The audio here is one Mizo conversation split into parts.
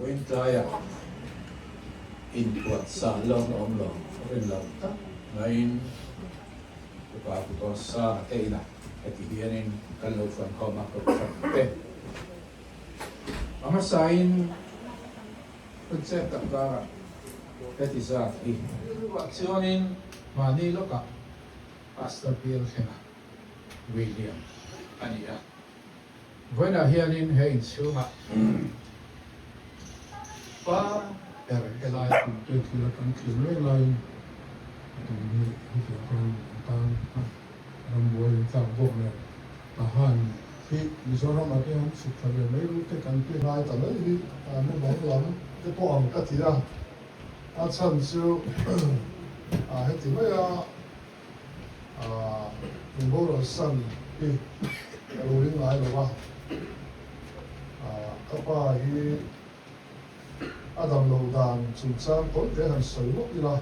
Vawiin tlaiah inpuahchah lawk na awm lo, rin lo tak maiin Upa Pu Tawnsanga te inah heti hianin kan lo fuankhawm a, kohhran te a hmasain hun chet tak karah heti zat hi rilruah chuanin mahni lawkah Pastor Bialthlenga William a ni a. Vawiinah hianin he inchhungah pa ber helai Te thil a kan thlir mek laiin a tum hi hetiang khan an tan a, rambuai an tlak bawk nen Tahan hi Mizoram ah te han chhuk thla ve mai ru te kan ti. Ngai ta mai hi mumang lam te pawh ang ka ti a, a chhan chu heti mai a. Min boral san hi ka lo ring ngai lo a, ka pa hi a dam lo dan chungchang tawi te han sawi lawk ila,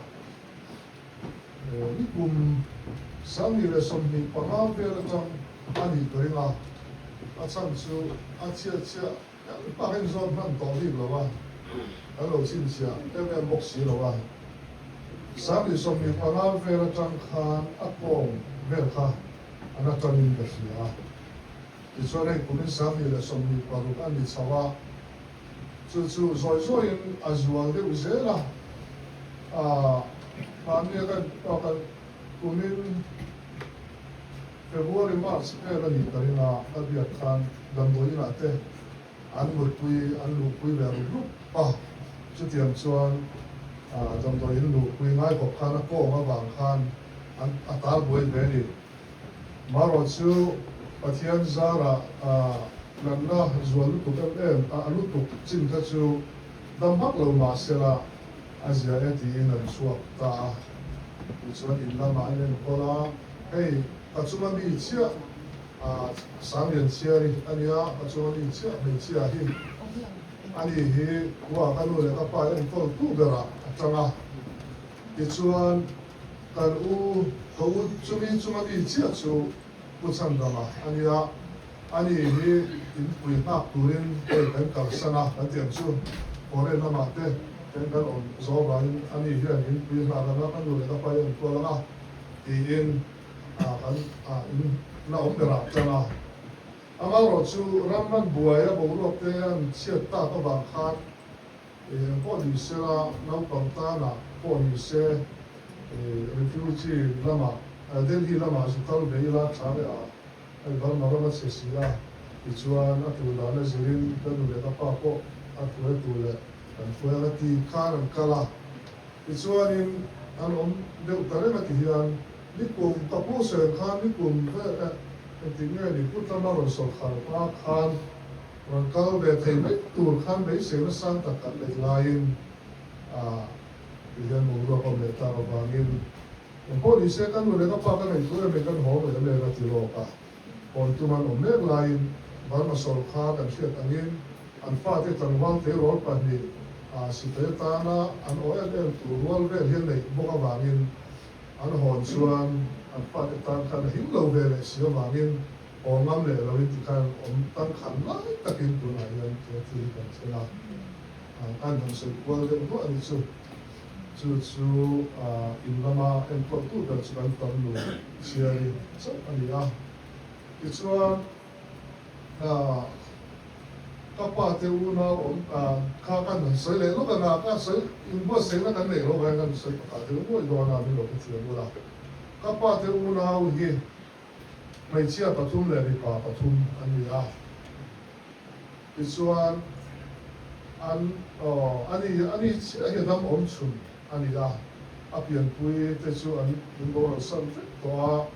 nikum 2025 vel atang a nih ka ring a, a chhan chu a chhiat chhiah Kan pa hian zawn hman tawh bik lo a, kan lo chhinchhiah em em bawk si lo a. 2025 vel atang khan a kawng vel kha an atangin ka hria a. Tichuan hei kumin 2026 a ni chho a, chu chu zawi zawiin a zual deuh zel a. Aaa mahni a kan kan kumin. February, March vel a nih ka ring a, ka biak khan damdawi inah te an mutpui, an luhpui ve rup rup a, chutiang chuan damdawi in luhpui ngai khawp khan a kawng avang khan an a tal buai ve a ni. Marawh chu Pathian zarah natna zual lutuk em em a lutuk chin kha chu dam vak lo mah sela a zia e tiin an chhuak ta a, tichuan in lamah an enkawl a. Hei ka chunga mi chiah ah Sanglian Chhiari a nia, ka chunga mi chiah hmeichhia hi a ni hi khua ka nu leh ka pa enkawl tu berah a tang a, tichuan kan u ka u chumi chunga mi chiah chu Pu Chhandama a nia, a ni hi inpui nghak turin hei kan kalsan a kan tiang chu foreign lamah te kan kan awm zawh vangin a ni hian inpui nghak anga ka nu leh ka pa enkawl anga tiin kan in la awm berah tang a. Amaherawh chu ram man buai a boruak te an chhiat tak avang khan eng pawh ni sela naupang tanah pawh ni se refugee lamah Delhi lamah zu kal ve ila tha leh a hei Burma ram a chhe si a tichuan a tur dan a zirin ka nu leh ka pa pawh a hruai tur leh kan hruai ang a ti khan an kal a. Tichuanin an awm deuh ta reng a ti hian nikum ka pu sawi ang khan nikum vel eh engtik nge ni pu tlama rawn sawrkhar hma khan rawn kal ve thei mai tur khan beiseina sang tak tak neih laiin ah ti hian boruak a awm leh tak avangin engpawh ni se ka nu leh ka pa ka ngaihtuah em em kan haw mai em em a ti lawk a, hawn tum an awm mek laiin Burma sawrkhar kan hriat angin An fate tlangval tleirawl pahnih ah sipai atana an aw em em tur rual vel hi a neih bawk avangin an hawn chuan an fate tan khan a him lo ve leh si avangin haw ngam leh loin tikhan awm tangkhan lai takin tunah hian he thil hi kan thleng a, kan han sawi kual deuh nuah a ni chu. Chu chu in lama enkawltu ber chu kan farnu Chhiari chauh a ni a, tichuan. Ka pa te unau awm kha kan han sawi leh lawk anga, ka sawi inbuatsaihna kan neih loh vangin kan sawi pakhat deuh nuaih dawn a, min lo hrethiam ula. Ka pa te unau hi hmeichhia pathum leh mipa pathum an ni a, tichuan an aw ani ani chiah hi ram awm chhun a ni a, a pianpui te chu an inboral san vek tawh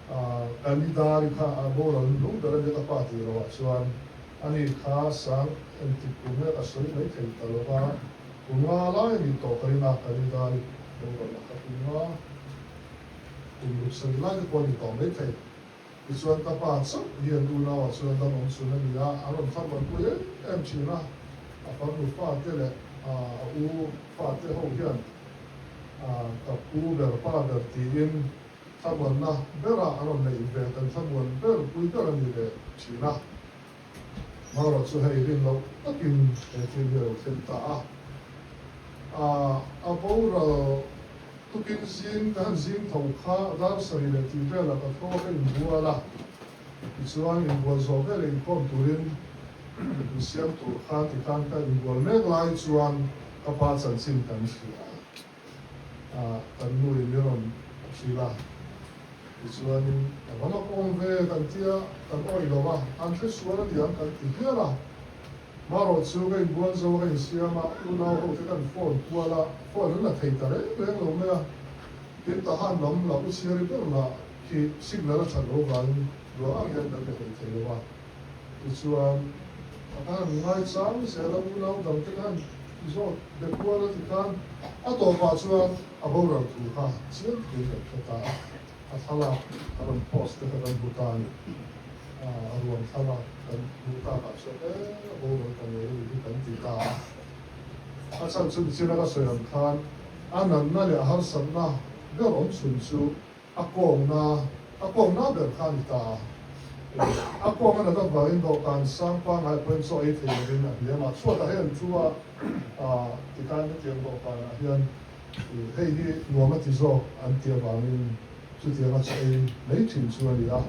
a. Kanidari kha a boral lung ber a nia ka pa tih loh ah chuan ani kha sang engtik kum nge ka sawi mai thei ta lo va, kum nga lai a nih tawh ka ring a, Kanidari boral ah kha kum nga kum ruk sarih lai te pawh a ni tawh mai thei. Tichuan ka pa chauh hian unau ah chuan dam awm chhun a ni a, a rawn thar rawn pui em em thin a, a farnu fate leh a u fate ho hian ka pu ber pa ber tiin Thlamuanna berah a rawn neih ve, kan thlamuan ber pui ber a ni ve thin a. Marawh chu hei rin loh takin he thil hi a lo thleng ta a. A boral tukin zing ka han zing tho kha dar sarih leh tih velah ka tho a ka inbual a, tichuan inbual zawh veleh inkhawm turin insiam tur khan tikhan ka inbual mek lai chuan ka pa chanchin kan hria a, kan nu in i rawn hrilh a, tichuanin ka va mak awm ve kan tia kan awih lo a, an hre sual a niang kan ti hial a. Marawh chu ka inbual zo a ka insiam a, unau ho te kan phone kual a, phone an la thei ta reng reng lo mai a, tin tahan lam la u chhiari ber lah khi signal a that loh vangin ruah ang hian kan pe thei thei lo a, tichuan a ka han ngai chang zel a, unau dang te khan zawt be kual a tikhan a tawpah chuan a boral thu kha chiang takin kan hre ta a. A thlalak a rawn post te kha kan hmu ta a ni. A ruang thlalak kan hmuh takah chuan e a boral ta ngei a ni hi kan ti ta a. A chhan chu michina ka sawi ang khan a nanna leh a harsatna ber awm chhun chu a kawngna a kawngna ber kha a ni ta a. A kawng a nat avangin dawhkan sang pangngai pawhin chaw ei thei lovin a hliam a. Chhuatah hian thu a tikhan hetiang dawhkanah hian Hei hi nuam a ti zawk an ti avangin chutianga chu ei mai thin chu a ni a.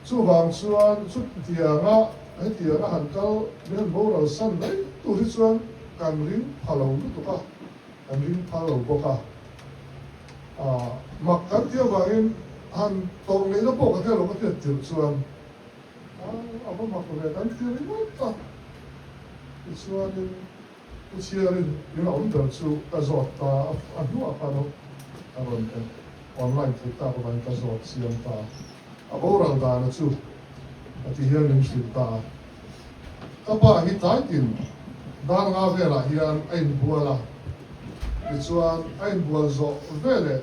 Chuvang chuan chutianga hetianga han kal min han boral san mai tur hi chuan kan ring pha lo lutuk a, kan ring phal lo bawk a. Mak kan ti avangin han tawrh ngeihna pawh ka hriat loh ka hriat tirh chuan a va mak ve kan ti ringawt a. Tichuanin. Pu Chhiarin in a awm ber chu ka zawt ta a, a hnuah khan a rawn online theih tak avangin ka zawt chiang ta a, a boral dana chu a ti hian min hrilh ta a. Ka pa hi tlai tin dar nga velah hian a inbual a, tichuan a inbual zawh veleh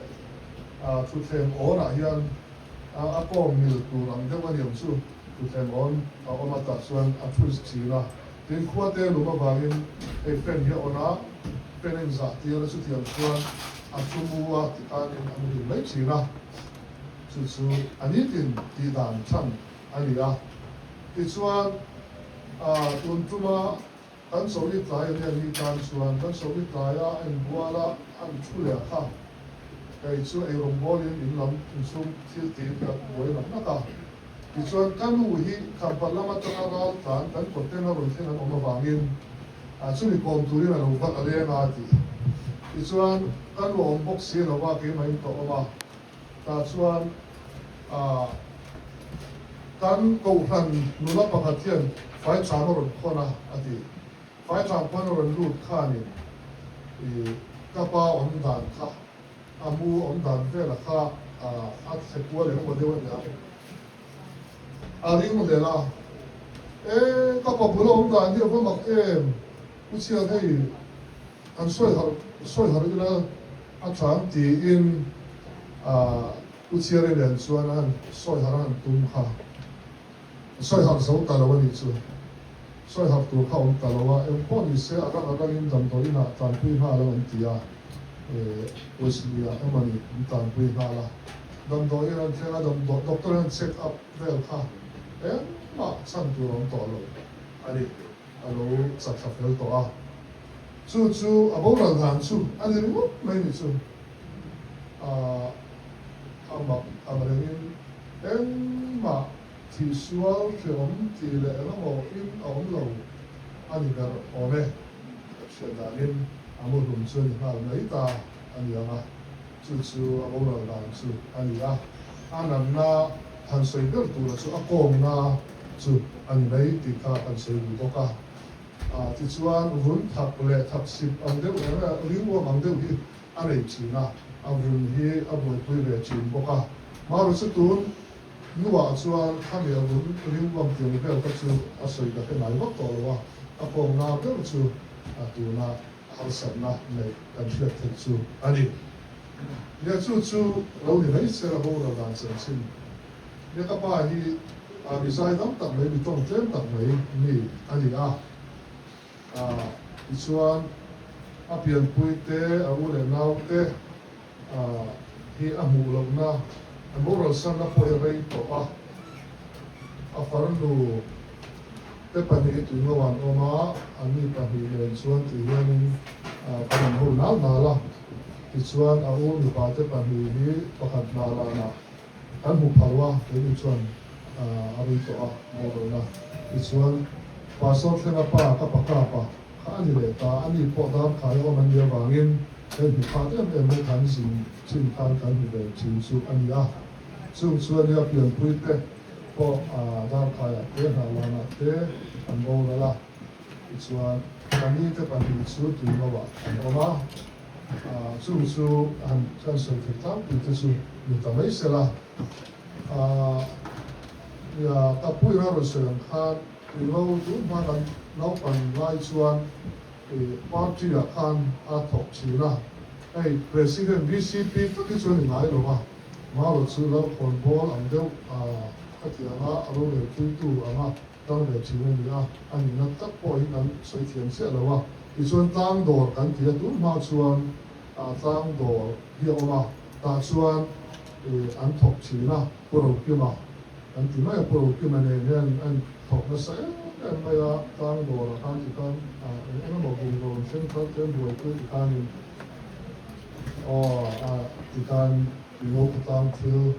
thutthleng awnah hian a kawm mil tur ang deuh a niang chu thutthleng awn a awm a tah chuan a thu chin a. Tin, khuate lum avangin hei fan hi a on a, fan a inzah tir a, chutiang chuan a thu mu a ti tanin a muhil mai thin a, chu chu a nitin tih dan than a ni a. Tichuan, tun tuma kan chawlih tlai a nia ni tan chuan kan chawlih tlaia a inbual a, an thu leh kha kei chu eirawng bawlin in lam inchhung thil tiin ka buai nak nak a. Tichuan, ka nu hi Khampat lam atanga ral tlan kan kawtten a rawn thleng an awm avangin chumi kawm turin a lo vat a leng a ti. Tichuan, ka nu a awm bawk si lo va, keimahin ka awm a. Tah chuan kan kohhran nula pakhat hian faicham a rawn khawn a, a ti. Faicham khawn a rawn lut khanin ka pa awm dan kha A mu awm dan vela kha a thle kual eng emaw deuh a nia. A ring hlel a, E, ka pa bula awm dan hi a va mak em? U Chhiat hei an sawi harh sawi harh ila a tha ang tiin U Chhiari nen chuan a han sawi harh a han tum kha. Sawi harh zo ta lo a nih chu. Sawi harh tur kha awm ta lo a, eng pawh ni se a rang a rangin damdawi inah tanpui nghal ang an ti a, Wesley ah emaw ni an tanpui nghal a. Damdawi in an thleng a, damdawi doctor in an check up vel kha engmah chhan tur a awm tawh lo a ni, a lo chat thla fel tawh a. Chu chu a boral dan chu a ni ringawt mai ni chu. A mak ang rengin engmah thihsual hrehawm tih leh engemaw in a awm lo a ni ber awm e. Ka hriat danin a muhlum chu a ni nghal mai ta a ni ang a, chu chu a boral dan chu a ni a, a nanna han sawi ber tura chu a kawmna chu a ni mai tih kha kan sawi duh bawk a. Tichuan vun thak leh thak sip ang deuh ringawm ang deuh hi a nei thin a, a vun hi a buaipui ve thin bawk a. Maru chu tun hnuah chuan khami a vun ringawm tiang vel kha chu a sawi ka hre ngai vak tawh lo a, a kawngna ber chu a tuna harsatna neih kan hriat theih chu a ni. Nia chu chu lo ni mai se la boral dan chanchin. Nia ka pa hi mi zai dam tak mai, mi tawng tlem tak mai mi a ni a. Tichuan, a pianpui te, a u leh nau te hi a hmuh lohna, a boral sanna pawh hi a rei tawh a, a farnu Te pahnih tuingo an awm a, anni pahnih nen chuan ti hianin kan awm ho nal nal a. Tichuan a u mipa te pahnih hi pakhat hna lanah kan hmu phalo a, keini chuan a rui tawh a borual a. Tichuan Pastor Thlenga pa ka pa kapa kha a ni leh ta, ani pawh darkhai a awm an nih avangin hei hmu khat em em mai khan zin chin khan kan hmu ve thin chu a ni a. Chung chuan i a pianpui te pawh darkhaiah te hnahlanah te an boral a, tichuan pali te pahnih chu tuiloah an awm a, chung chu han kan sawi thei tlangpui te chu ni ta mai sela. Nia ka puina rawn sawi ang khan tuilo tun hma kan naupan lai chuan party ah khan a thawk thin a, hei President VCP tak hi chuan i ngai lo a. Marawh chu Lalkhawn bawl ang deuh a ka ti ang a, a rorel puitu anga tang ve thin a ni a, a nihna tak pawh hi kan sawi thiam chiah lo a. Tichuan tlang dawr kan ti a, tun hma chuan tlang dawr hi a awm a, tah chuan an thawk thin a, Pu Rokima kan ti mai a, Pu Rokima nen hian an thawk nasa em em mai a, tlang dawrah khan tikhan eng eng emaw bungraw an thleng thar te an buaipui tikhanin, Aw, a tikhan Tuiho khawtlang thil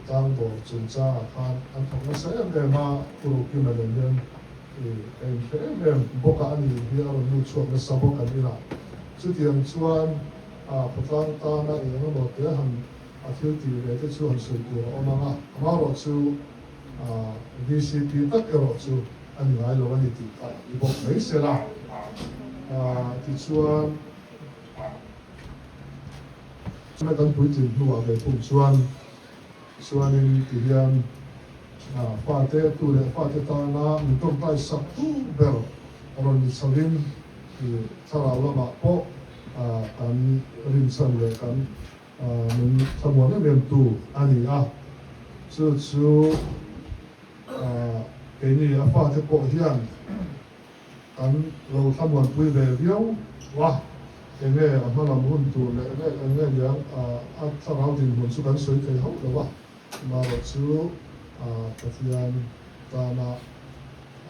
tlang dawr chungchangah khan an thawk nasa em em a, Pu Rokima nen hian ka inhre em em bawk a, ani hi a rawn lut chhuak nasa bawk an inah. Chutiang chuan khawtlang tana eng emaw te han a thil tih ve te chu han sawi tur a awm ang a, amaherawhchu VCP tak erawh chu a ni ngai lo a ni tih kha ni bawk mai sela. Tichuan. Chumi kan puitlin hnuah ve thung chuan chuanin ti hian fate tu leh fate tana min tawngtai sak tu ber rawn ni chhoin thlarau lamah pawh kan rinchhan leh kan min thlamuan em em tu a ni a. Chu chu keini a fate pawh hian Kan lo thlamuanpui ve viau a, enge a hmalam hun tur leh enge enge niang a thlarau dinhmun chu kan sawi thei hauh lo a, amaherawh chu Pathian tana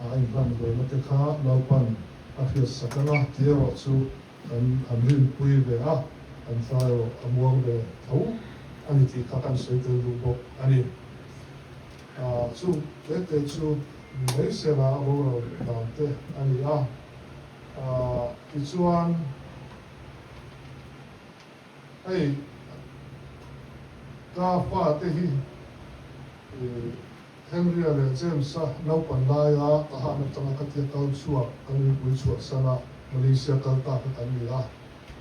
a inhlan ve na te kha Lalpan a hriat sak anga ti erawh chu kan han rinpui ve a, kan thla erawh a muang ve tho a ni tih kha kan sawi tel duh bawk a ni. Chung te te chu mai sela a boral dan te a ni a. Tichuan, hei ka fa te hi Henry-a leh James-a naupan laia Tahan atanga ka tia kal chhuak kan mipui chhuahsan a Malaysia kal ta kha kan ni a.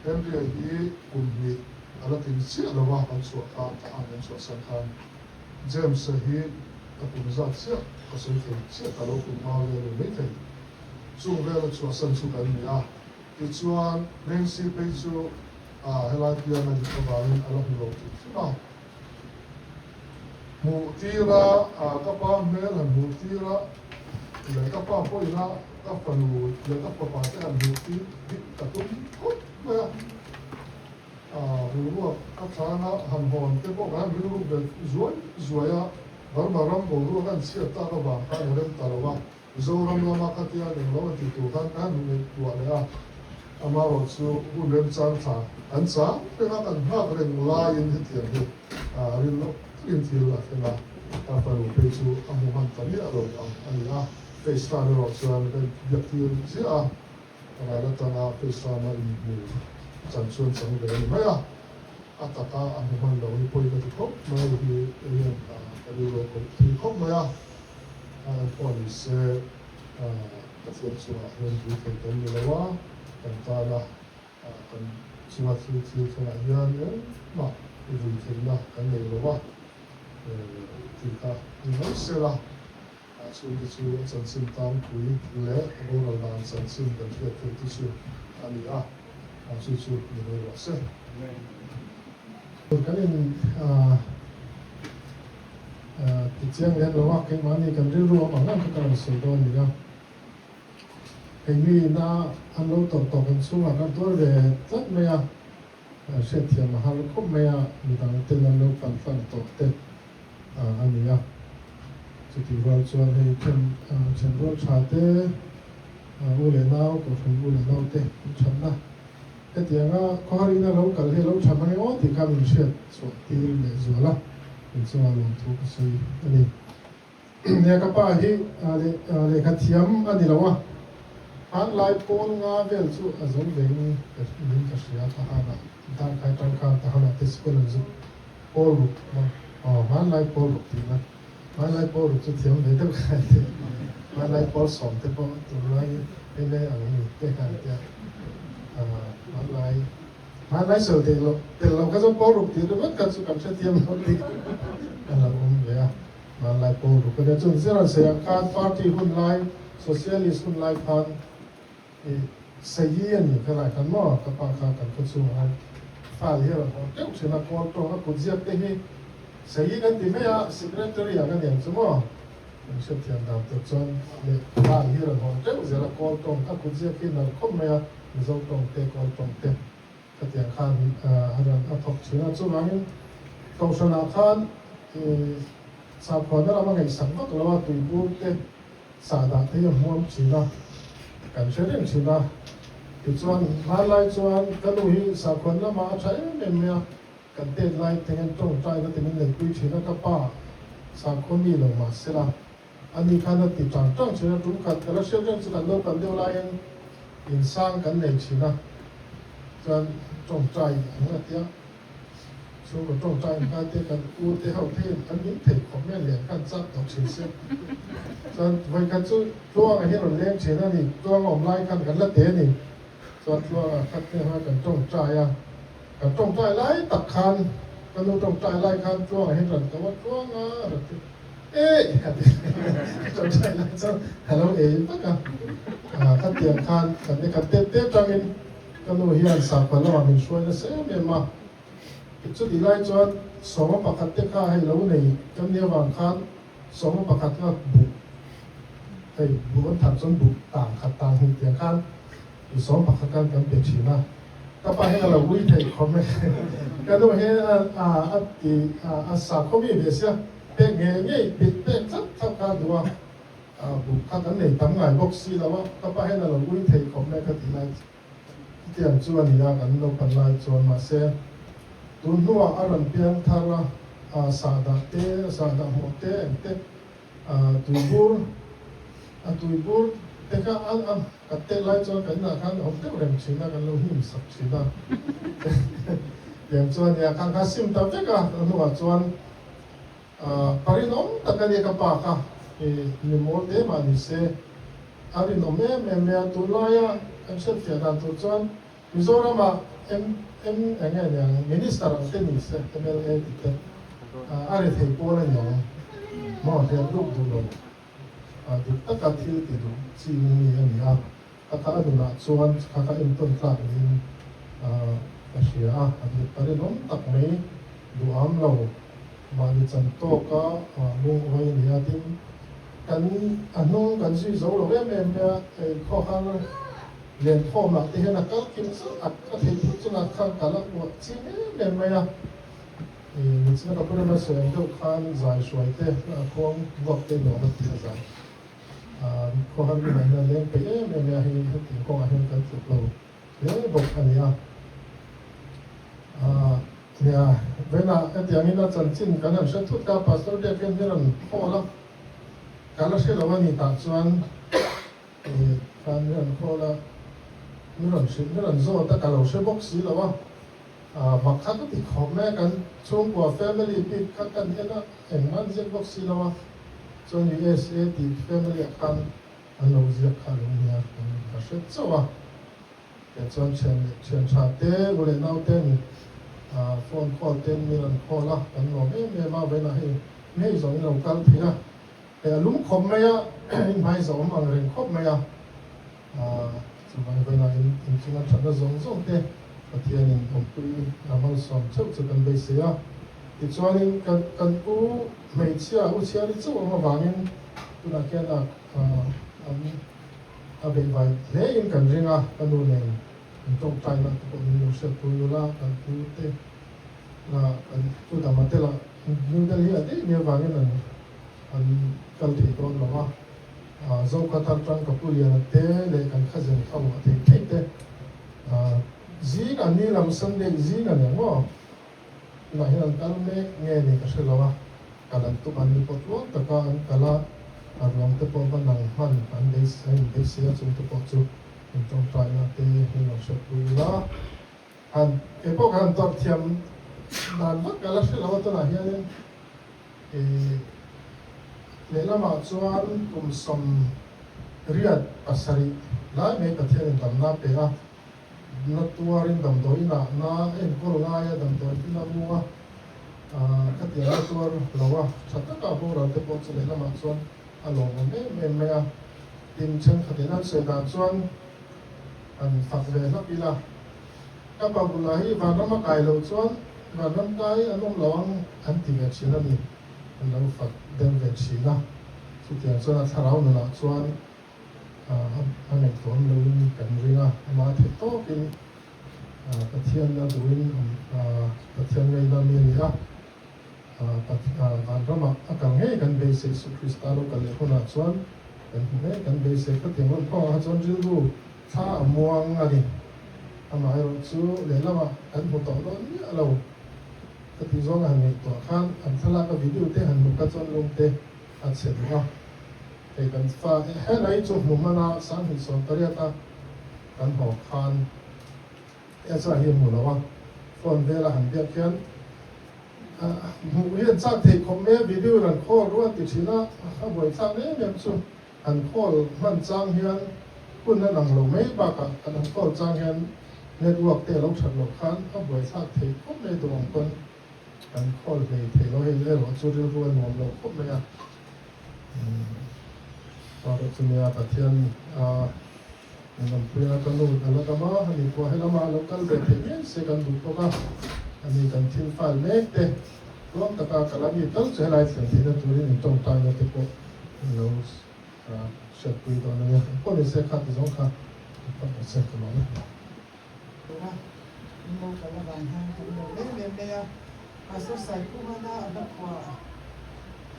Henry-a hi kum hnih a la tling chiah lo a kan chhuah khan Tahan kan chhuahsan khan. James-a hi ka kum zat chiah ka sawi thei chiah ta lo, kum hma vel a ni maithei. Chung vela chhuahsan chu kan ni a, tichuan Nancy phei chu a helai piang a nih avangin a la hmu lo tih hrim a. Hmuh tira ka pa hmel han hmuh tira leh ka pa pawhin a ka fanu leh ka fapa te han hmuh tir hi ka tum khawp mai a. Boruak a tlan a, han hawn te pawh kan rilru bet zuai zuai a, Burma ram boruak an chhiat tak avang khan a rem ta lo a, Mizoram lama khatia eng lo a ti tur khan kan han ngaihtuah leh a, amaherawhchu hun remchang thla kan chang reng a, kan nghak reng laiin hetiang hi rilru takin thil a thleng a, ka fanu phei chu a hmu hman ta miah lo ang a ni a, FaceTime erawh chuan ka biak tir chiah a. Ral atanga FaceTime-a inhmu chan chuan chang ve a ni mai a, a taka a hmu hman lo hi pawi ka ti khawp mai a ni hi hian ka rilru a khawih thui khawp mai a, a pawh ni se Pathian chungah hian pui thei kan ni lo a, kan tana kan chunga thil thil thlengah hian engmah i vui theihna kan nei lo a tih kha ni mai sela. A chhungte chu a chanchin tlangpui leh a boral dan chanchin kan hriat theih te chu a ni a, a chu chu ni mai rawh se. Kan in ti chiang lem lo a, keimahni kan rilru awm ang ang kha ka rawn sawi dawn a ni a. Hei mi ina an lo tawrh tawh kan chhungah kan tuar ve tlat mai a, hriatthiam a har khawp mai a, midang ten an lo paltlang tawh te a ni a. Chutih rual chuan hei then thenrual tha te, u leh nau, kohhran u leh nau te an thatna hetianga khawharina lo kal hi a lo tha mang e aw tih kha min hriat chhuah tir leh zual a, min chungah lawmthu ka sawi a ni. Nia ka pa hi lehkha thiam a ni lo a, hmanlai pawl nga vel chu a zo ve in ka hria a, Tahanah Darkhai tang khan Tahanah te school an zuk pawl ruk maw aw hmanlai pawl ruk tihna hmanlai pawl ruk chu thiam ve deuh kha an ti hmanlai pawl sawm te pawh tunlai mla ang mi te kha an tia hmanlai hmanlai sawi theih loh tel loh kha chuan pawl ruk tih ringawt kha chu kan hrethiam lo tih a lo awm ve a. Hmanlai pawl ruk a nia. Chuan Ziran Seiah khan party hun lai, socialist hun lai khan i Sayi a ni kha lai khan maw ka pa kha kan khaw chhungah khan file hi a rawn hawn teuh thin a, kawl tawng a kut ziak te hi Sayi kan ti mai a, secretary ang a ni ang chu maw kan hriatthiam dan tur chuan leh file hi a rawn hawn teuh zel a, kawl tawng a kut ziak hi nalh khawp mai a, Mizo tawng te, kawl tawng te Khatiang khan a rawn a thawk thin a, chuvangin Kohhranah khan sakhuana lama ngaihsak vak lo a, tuibur te sah dah te hi a hmuam thin a, kan hre reng thin a. Tichuan hmanlai chuan ka nu hi sakhuan lamah a tha em em mai a, kan tet lai te hian tawngtaina te min neihpui thin a, ka pa sakhua mi lo mah sela ani khan a ti tang tang thin a, tum khat ka la hriat reng chu kan naupang deuh laiin insang kan nei thin a, chuan tawngtai ang a tia, chhungkaw tawngtai ang kha te kan u te ho theiin an min thei khawp mai a, lian khan chak tawh thin se, chuan vawikhat chu Tluanga hi a rawn leng thin a ni, Tluanga awm lai khan kan la te a ni, chuan Tluanga khat te kha kan tawngtai a, kan tawngtai lai tak khan ka nu tawngtai lai khan Tluanga hi rawn ko a, Tluanga a rawn ti. Eih a ti tawngtai lai chuan a lo ei vak a, khatiang khan kan ni khat tep tep tangin ka nu hian sakhaw lamah min hruai nasa em em a, chutih lai chuan sawma pakhat te kha hei lo nei kan nih avang khan sawma pakhat kha buh hei buh an that chuan buh tang khat tang hnih tiang khan i sawm pakhat khan kan pe thin a, ka pa hian a lo ui theih khawp mai ka nu hian a ti a sakhaw mi ve sia. Pek ngei ngei pek pek tlat tlat kha a duh a, buk kha kan nei tam ngai bawk si lo a, ka pa hian a lo ui thei khawp mai ka tih lai chutiang chu a ni a, kan naupan lai chuan mahse tun hnuah a rawn piang thar a, sahdah te, sahdah hmuh te eng te tuibur a tuibur te kha a a ka tet lai chuan kan inah khan a awm deuh reng thin a, kan lo hnim sak thin a, tiang chu a ni a, khang kha sim ta vek a, a hnuah chuan. Ka rinawm tak a nia ka pa kha mi mawl te mah ni se a rinawm em em mai a, tunlaia kan hriatfiah dan tur chuan Mizoramah M M eng nge niang Minister ang te ni se mla tih te a rethei pawl a ni ang maw hliam ruk duh lo dik taka thil ti duh chi mi a ni a, ka kha a nunah chuan kha kha entawn tlak niin ka hria a, ka rinawm tak mai duham lo. Mahni chan tawka lungawi a ni a, tin, kan a hnung kan zui zo lo em em mai a, hei khawhar lenkhawm lah te hian a kal kim zauh a, a theih phut chungah khan kal a uah ching em em mai a, nichina ka pu rema sawi ang deuh khan zai hruai te a khuang vuak te nuam a ti a zai khawhar inah hian a leng peih em em mai a, hei hetiang kawngah hian kan tluk lo hle bawk a ni a. Nia, vawiinah hetiangin a chanchin kan han hre thut a, Pastor Biak hian hi rawn call a, ka la hre lo a ni tah chuan khan mi rawn call a, mi rawn hrilh, mi rawn zawt a, ka lo hre bawk si lo a, mak kha ka ti khawp mai a, kan chhungkua family bik kha kan en a, engmah an ziak bawk si lo a, chuan USA tih family ah khan an lo ziak kha a lo nia, ka hre chauh a. Kei chuan thian leh thian tha te, u leh nau ten phone call ten mi rawn call a, kan nuam em em a, vawiinah hei hmei zawng in lo kal thei a, hei a lum khawp mai a, in hmai zawm ang reng khawp mai a, chuvang vawiinah in inchunga thatna zawng zawng te Pathianin awmpui a malsawm theuh chu kan beisei a, tichuanin kan kan u hmeichhia u chhiari chauh awm avangin tunah khian a an A beihvai hle in kan ring a, ka nu nen kan tawngtai na te pawh min lo hriat pui nula, kan pu te lah kan pu dama te lah New Delhi ah daih nia vangin an an kal thei dawn lo a, Zokhawthar tang ka pu Liana te leh kan cousin ho a thei thei te zing a ni lam Sunday zing a ni ang maw? Tunah hian an kal mek nge ni ka hre lo a, kal an tum an ni pawh tluang taka an kal a, a ruang te pawh va nang hman an beisei a, chung te pawh chu in tawngtaina te min lo hriatpui ila. Han kei pawh khan tawrh thiam dan vak ka la hre lo a, tunah hianin ih lehlamah chuan kum 77 lai mai Pathianin damna a pe a, na tuarin damdawi inah na enkawl ngai a, damdawi ina mu a, khatiang na tuar lo a, tha taka boral te pawh chu lehlamah chuan a lawmawm em em mai a. Tin, thenkhatin an sawi dan chuan han fak ve hlak ila, ka pa bulah hi vanram a kai loh chuan vanram kai an awm lo ang an ti ve thin a ni, an lo fak deuh ve thin a. Chutiang chuan a thlarau nunah chuan a ngaihtuahawm loin kan ring a, amah theih tawkin Pathian a duhin Pathian ngaihna mi a ni a, vanramah a kal ngei kan beisei Isu Krista lo kal leh hunah chuan kan hmu ngei kan beisei khatiang lam kawngah kha chuan rilru thla a muang a ni. Amaherawh chu lehlamah kan hmu tawh dawn miah lo ka tih zawng a han ngaihtuah khan an thlalak a video te han hmu kha chuan lungte a chhe duh a. Hei kan fa helai chu hmu hman a 2018 a kan haw khan Ezra hi a hmu lo a, phone vela han biak hian hmuh hi an chak thei khawp mai a, video in an call ruat ti thin a, a buaithlak em em chu an call hman chang hian hun a lang lo mai bakah kan han call chang hian network te a lo that loh khan a buaithlak thei khawp mai duh ang pawn kan call hlei thei lo, hei erawh chu rilru a nuam lo khawp mai a. Erawh chu nia Pathian a min awmpui a, ka nu a la dam a, ani pawh helama a lo kal ve theih ngei se kan duh bawk a, ani kan thil file mek te tluang taka kal a mi tal chu helai thlen theihna turin in tawngtaina te pawh min lo hriatpui dawn a nia. Engpawh ni se kha ti zawng kha engpawh ni se ka lawm e. Tura in lo kal avang hian kan lo em em mai a, Pastor Saikhumana a hla phuah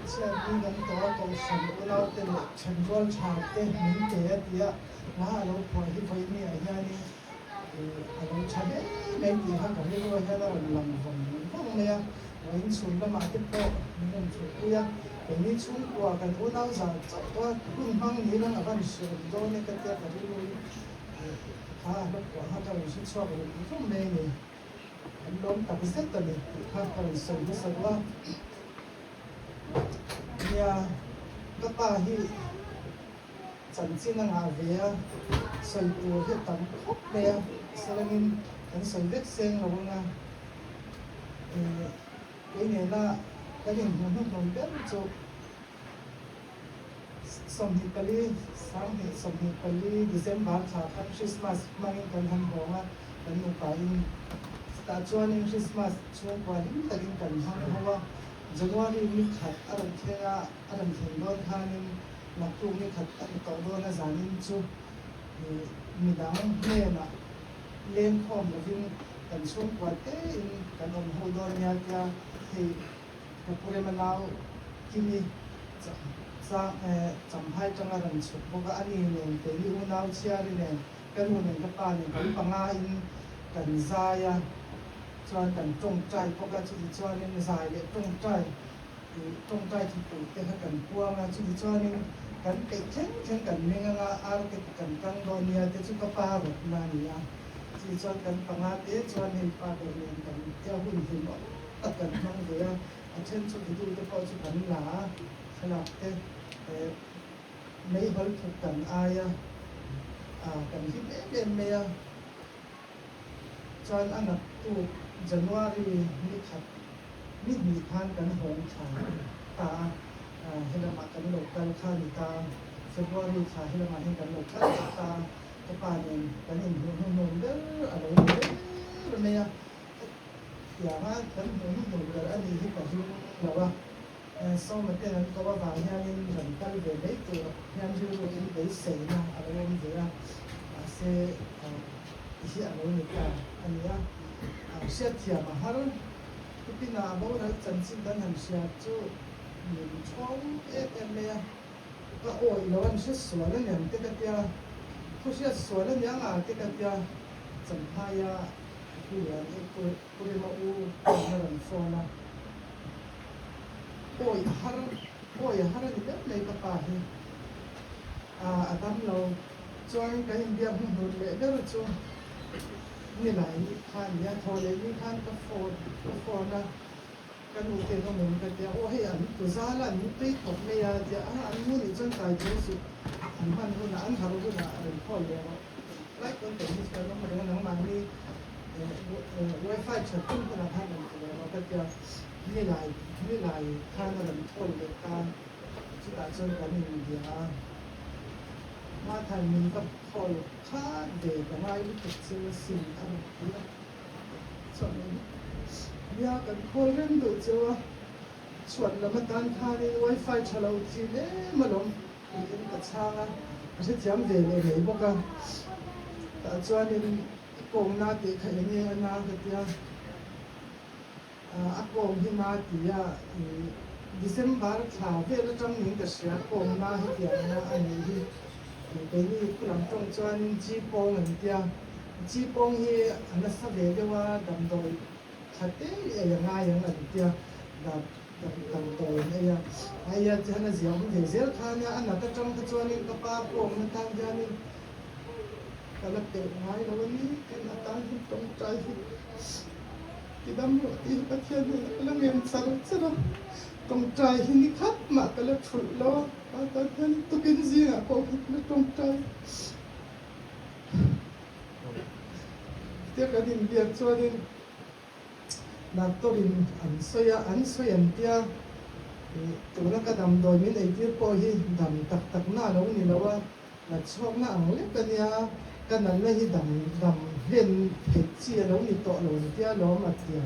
chhiatni kan tawh a, Kohhran ulaute leh thenrual tha te min pe a tia hla a lo phuah hi vawiini ah hianin a lo tha hle mai tih kha ka rilru hian a rawn lang vawng vawng mai a, vawiin chhun lamah te pawh min rawn thutpui a, keini chhungkua kan unau zah chauh a hun hmang ni lang a van hre awm dawn e ka tia ka rilru in Kha a hla phuah kha ka rawn hre chhuak rum rum mai a ni. An lawm tak zet a ni tih kha ka rawn sawi hmasa duh a. Nia, ka pa hi chanchin a ngah ve a, sawi tur hi a tam khawp mai a, salangin kan sawi vek seng lo ang a. Kei nena kan inhmuh hnuhnawm ber chu 24, 2024 December thla khan Christmas hmangin kan han hawng a, kan nupain chutah chuanin Christmas chhungkua hlim takin kan hmang ho a. January ni khat a rawn thleng a, a rawn thlen dawn khanin naktuk ni khat a ni tawh dawn a, zanin chu midang hnenah lengkhawm lovin kan chhungkua tein kan awm ho dawn nia tia hei Ka pu Rema nau Kimi Champhai tanga rawn chhuk bawk a, ani nen keini unau Chhiari nen ka nu nen ka pa nen kan panga in kan zai a, chuan kan tawngtai bawk a, chuti chuanin zai leh tawngtai tih tawngtai thupui te kha kan puang a, chuti chuanin kan peih thleng thleng kan meng anga ar te kan kang dawn nia te chu ka pa rawtna a ni a, chuti chuan kan panga te chuan hei pa ber nen kan tia hun hlim awm tak kan hmang ve a, a then chu video te pawh chu kan la a, thlalak te meihawl thuk kan ai a, kan hlim em em mai a, chuan a naktuk January ni khat ni hnih khan kan hawng thla ta a, helamah kan lo kal kha a ni ta, February thla helamah hian kan lo kal leh ta, ka pa nen kan inhmuh hnuhnawm ber a lo ni ber mai a. Tianga kan hmuh hnuhnawm ber a nih hi ka ring lo a, Sawma ten an ko avang hianin rawn kal ve mai tur hian rilru in beiseina a lo awm ve a, mahse ti hi a lo ni ta a ni a, hriatthiam a har. Tupinah a boral chanchin kan han hria chu Min ṭhawng em em mai a, ka awih lo an hre sual a niang te ka tia, thu hriat sual a niang a te ka tia, Champhaia Pulian e Purima u chuan a rawn phone a, awih a har, awih a har a ni ber mai ka pa hi, a dam lo chuan kan inbiak hnuhnut leh ber chu nilai ni kha a ni a, thaw leh ni khan ka phone ka phone a. Ka nu te ka mum ka tia, aw hei an tu zal a, an mu tui khawp mai a tia, a an mu nih chuan kai thu suh, an hman hunah, an harh hunah a rawn call leh rawh. Lai pawn kan hi chuan awm reng a, nangmahni wifi that tum hunah khan rawn ti leh rawh ka tia, nilai nilai khan a rawn call leh ta, chutah chuan kan inbia a, Mathan min va call khat ve ka ngai lutuk chu sim a rawn ti a. Chuan nia kan khawl reng duh cheu a, chhuat lam atan khanin wifi tha lo thin em alawm tiin ka chhang a, ka hrethiam ve leh mai bawk a. Tah chuanin i kawmna tih kha eng nge a na ka tia, a kawm hi na tia December thla vel atang niin ka hria kawmna hetiang a nih hi. Keini khulam tawng chuanin chi pawng an tia. Chi pawng hi a nasa ve deuh a, damdawi tha te ei a ngai ang an tia, damdawi an ei a. A ei a chuan a zia awm ve zel kha ania, a nat atang kha chuanin ka pa pawngna tan hianin ka la pelh ngai lo a ni, tin a tan hian tawngtai hi ti dam rawh tih hi Pathian hnenah ka la ngen char char a, tawngtai hi ni khat mah ka la thulh lo a, pa tan hian tukin zingah pawh hi ka la tawngtai. Tia kan inbiak chuanin doctor in an sawi a, an sawi an tia tuna ka damdawi min eitir pawh hi dam tak tak na a lo ni lo a, nat chhuakna ang lek a nia, ka natna hi dam dam hlen theih chi a lo ni tawh lo an tia lawm a tia.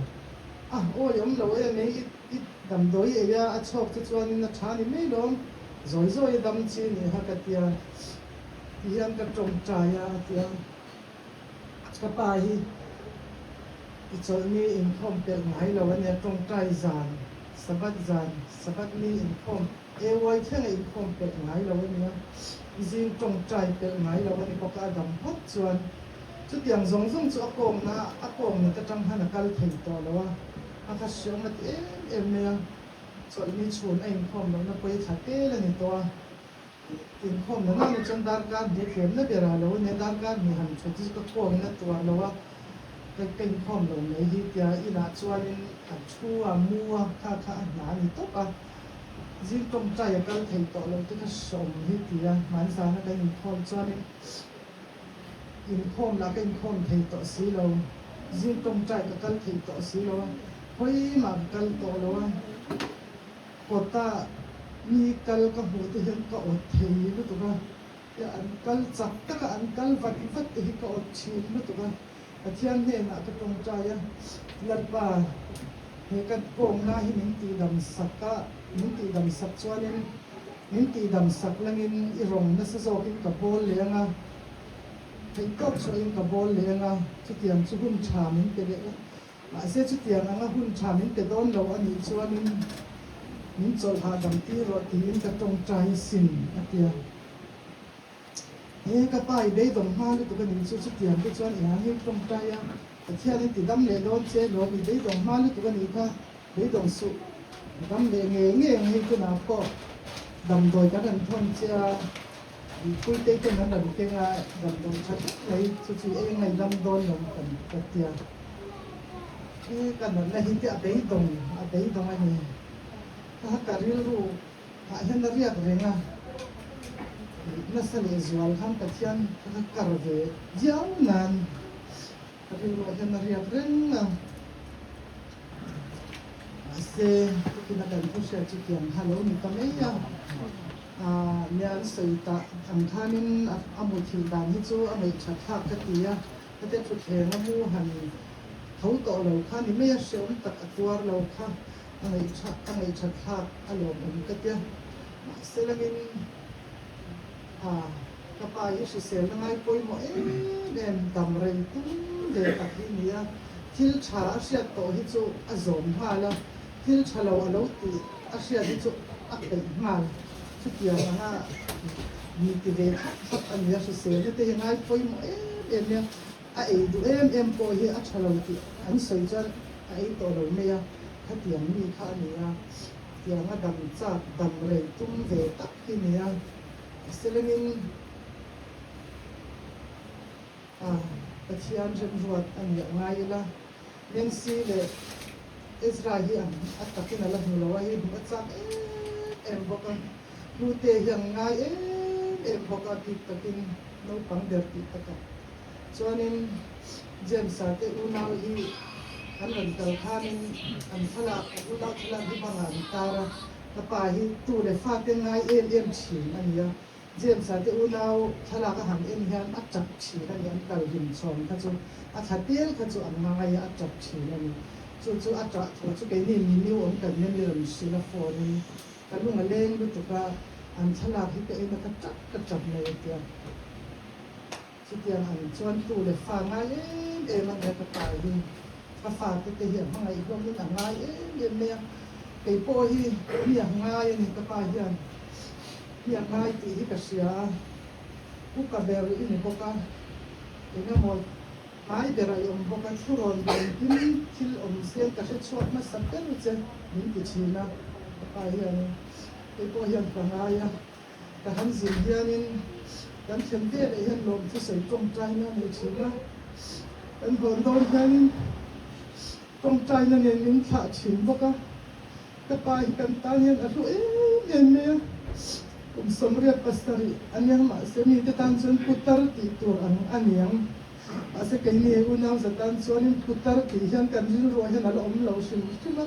A awi awm lo em e, i damdawi ei a, a chhuak chu chuanin a tha ni mai lawm, zawi zawi a dam chi ni kha ka tia. Ti hian ka tawngtai a, a ti a. Ka pa hi i chawlhni inkhawm pelh ngai lo a nia, tawngtai zan, Sabbath zan, Sabbath ni inkhawm, AY thlenga inkhawm pelh ngai lo a nia, zing tawngtai pelh ngai lo a ni bawk a, a dam phawt chuan chutiang zawng zawng chu a kawngna, a kawngnat atang khan a kal thei tawh lo a, a kha hriam a ti em em mai a, chawlhni chhun a inkhawm lohna pawi thla tel a ni tawh a. Inkhawm na nana chuan darkar hnih tlemna ber ah lo ania, darkar hnih han thut hi chu ka kawngin a tuar lo a, ka ka inkhawm lo mai hi tia inah chuanin a thu a, mu a, kha kha a hna a ni tawp a, zing tawngtai a kal thei tawh lo te kha hreawm hi tia hmanzana kan inkhawm chuanin inkhawm lah ka inkhawm thei tawh si lo, zing tawngtai ka kal thei tawh si lo a, hawi mah ka kal tawh lo a. Kawta mi kal ka hmuh te hian ka awt thei lutuk a, tia an kal chak taka an kal vat vat te hi ka awt thin lutuk a, Pathian hnenah ka tawngtai a, Lalpa he ka kawngna hi min tihdam sak a, min tihdam sak chuanin min tihdam sak langin i rawng nasa zawkin ka bawl leh ang a, theihtawp chhuahin ka bawl leh ang a, chutiang chu hun tha min pe leh a. Mahse chutiang anga hun tha min pe dawn lo a nih chuanin min chawlh hahdam tir rawh tiin ka tawngtai sin a ti a. He ka pa i beidawng hma lutuk a nih chu chutiang te chuan i hangil tawngtai a, Pathian in ti dam leh dawn che lawm i beidawng hma lutuk a nih kha beidawng suh dam leh ngei ngei ang hei tunah pawh damdawi kan rawn thawn che a. Puitei ten an rawn keng a, damdawi tha tak mai chu chu eng ngaidam dawn lo kan ka tia. He ka natna hi te a beidawng a beidawng a ni. Kha ka rilru ah hian a riak reng a, nasa leh zual khan Pathian kha ka kar ve viau nan ka rilru ah hian a riak reng a. Mahse, tukina kan thu hriat chu tiang kha lo ni ta mai a. Nia an sawi tah ang khanin a muthilh dan hi chu a ngaihṭhat thlak ka ti a, hete thutthleng a mu han tho tawh lo kha ni mai a, hreawm tak a tuar lo kha a ngaihṭhat thlak a lawmawm ka tia. Mahse langin ka pa hi hriselna ngai pawimawh em em dam rei tum ve tak hi ni a, thil ṭha a hriat tawh hi chu a zawm nghal a, thil ṭha lo a lo tih a hriat hi chu. a peih nghal. Chutiang anga mi ti ve thlap thlap a nia, hriselna te hi ngai pawimawh em em mai a, a ei duh em em pawh hi a tha lo tih an sawi chuan a ei tawh lo mai a, khatiang mi kha a ni a, tianga dam chak dam rei tum ve tak hi nia, a selengin a Pathian remruat a nih a ngai ila, Nancy leh Ezra hi an a takin a la hmu lo a, hei hmuh a chak em em bawk a, hnute hi an ngai em em bawk a, bik takin naupang ber tih takah chuanin James-a te unau hi an rawn kal khanin an thlalak a unau thlalak hi bangah an tar a, ka pa hi tu leh fate ngai em em thin a ni a. James-a te unau thlalak a han en hian a tap thin a ni, an kal hlim chhawm kha chu a thla tel kha chu an ngai a, a tap thin a ni. Chu chu a tah thu chu keini mi new awm kan nia mi rawn hrilh a phone in ka lung a leng lutuk a, an thlalak hi ka en a ka tap ka tap mai a tia. Chutiang ang chuan tu leh fa ngai em em a nia ka pa hi ka fate te hi a hmangaih hlawmin a ngai em em mai a, kei pawh hi mi a ngai a ni ka pa hian mi a ngai tih hi ka hria a, upa ber i ni bawk a, eng emaw hmai berah i awm bawk a, thu rawn dawn hlim thil awm sel ka hre chhuak hmasa ber che min ti thin a ka pa hianin kei pawh hian ka ngai a. Ka han zin hianin kan thlen veleh hian lawm thusawi tawngtaina a nei thin a, kan hawn dawn hianin tawngtaina nen min thlah thin bawk a, ka pa hi kan tan hian a hlu em em mai a, kum 87 a nia mahse mite tan chuan putar tih tur ang a niang, mahse keini unau za tan chuanin putar tih hian kan rilruah hian a la awm lo hrim hrim a,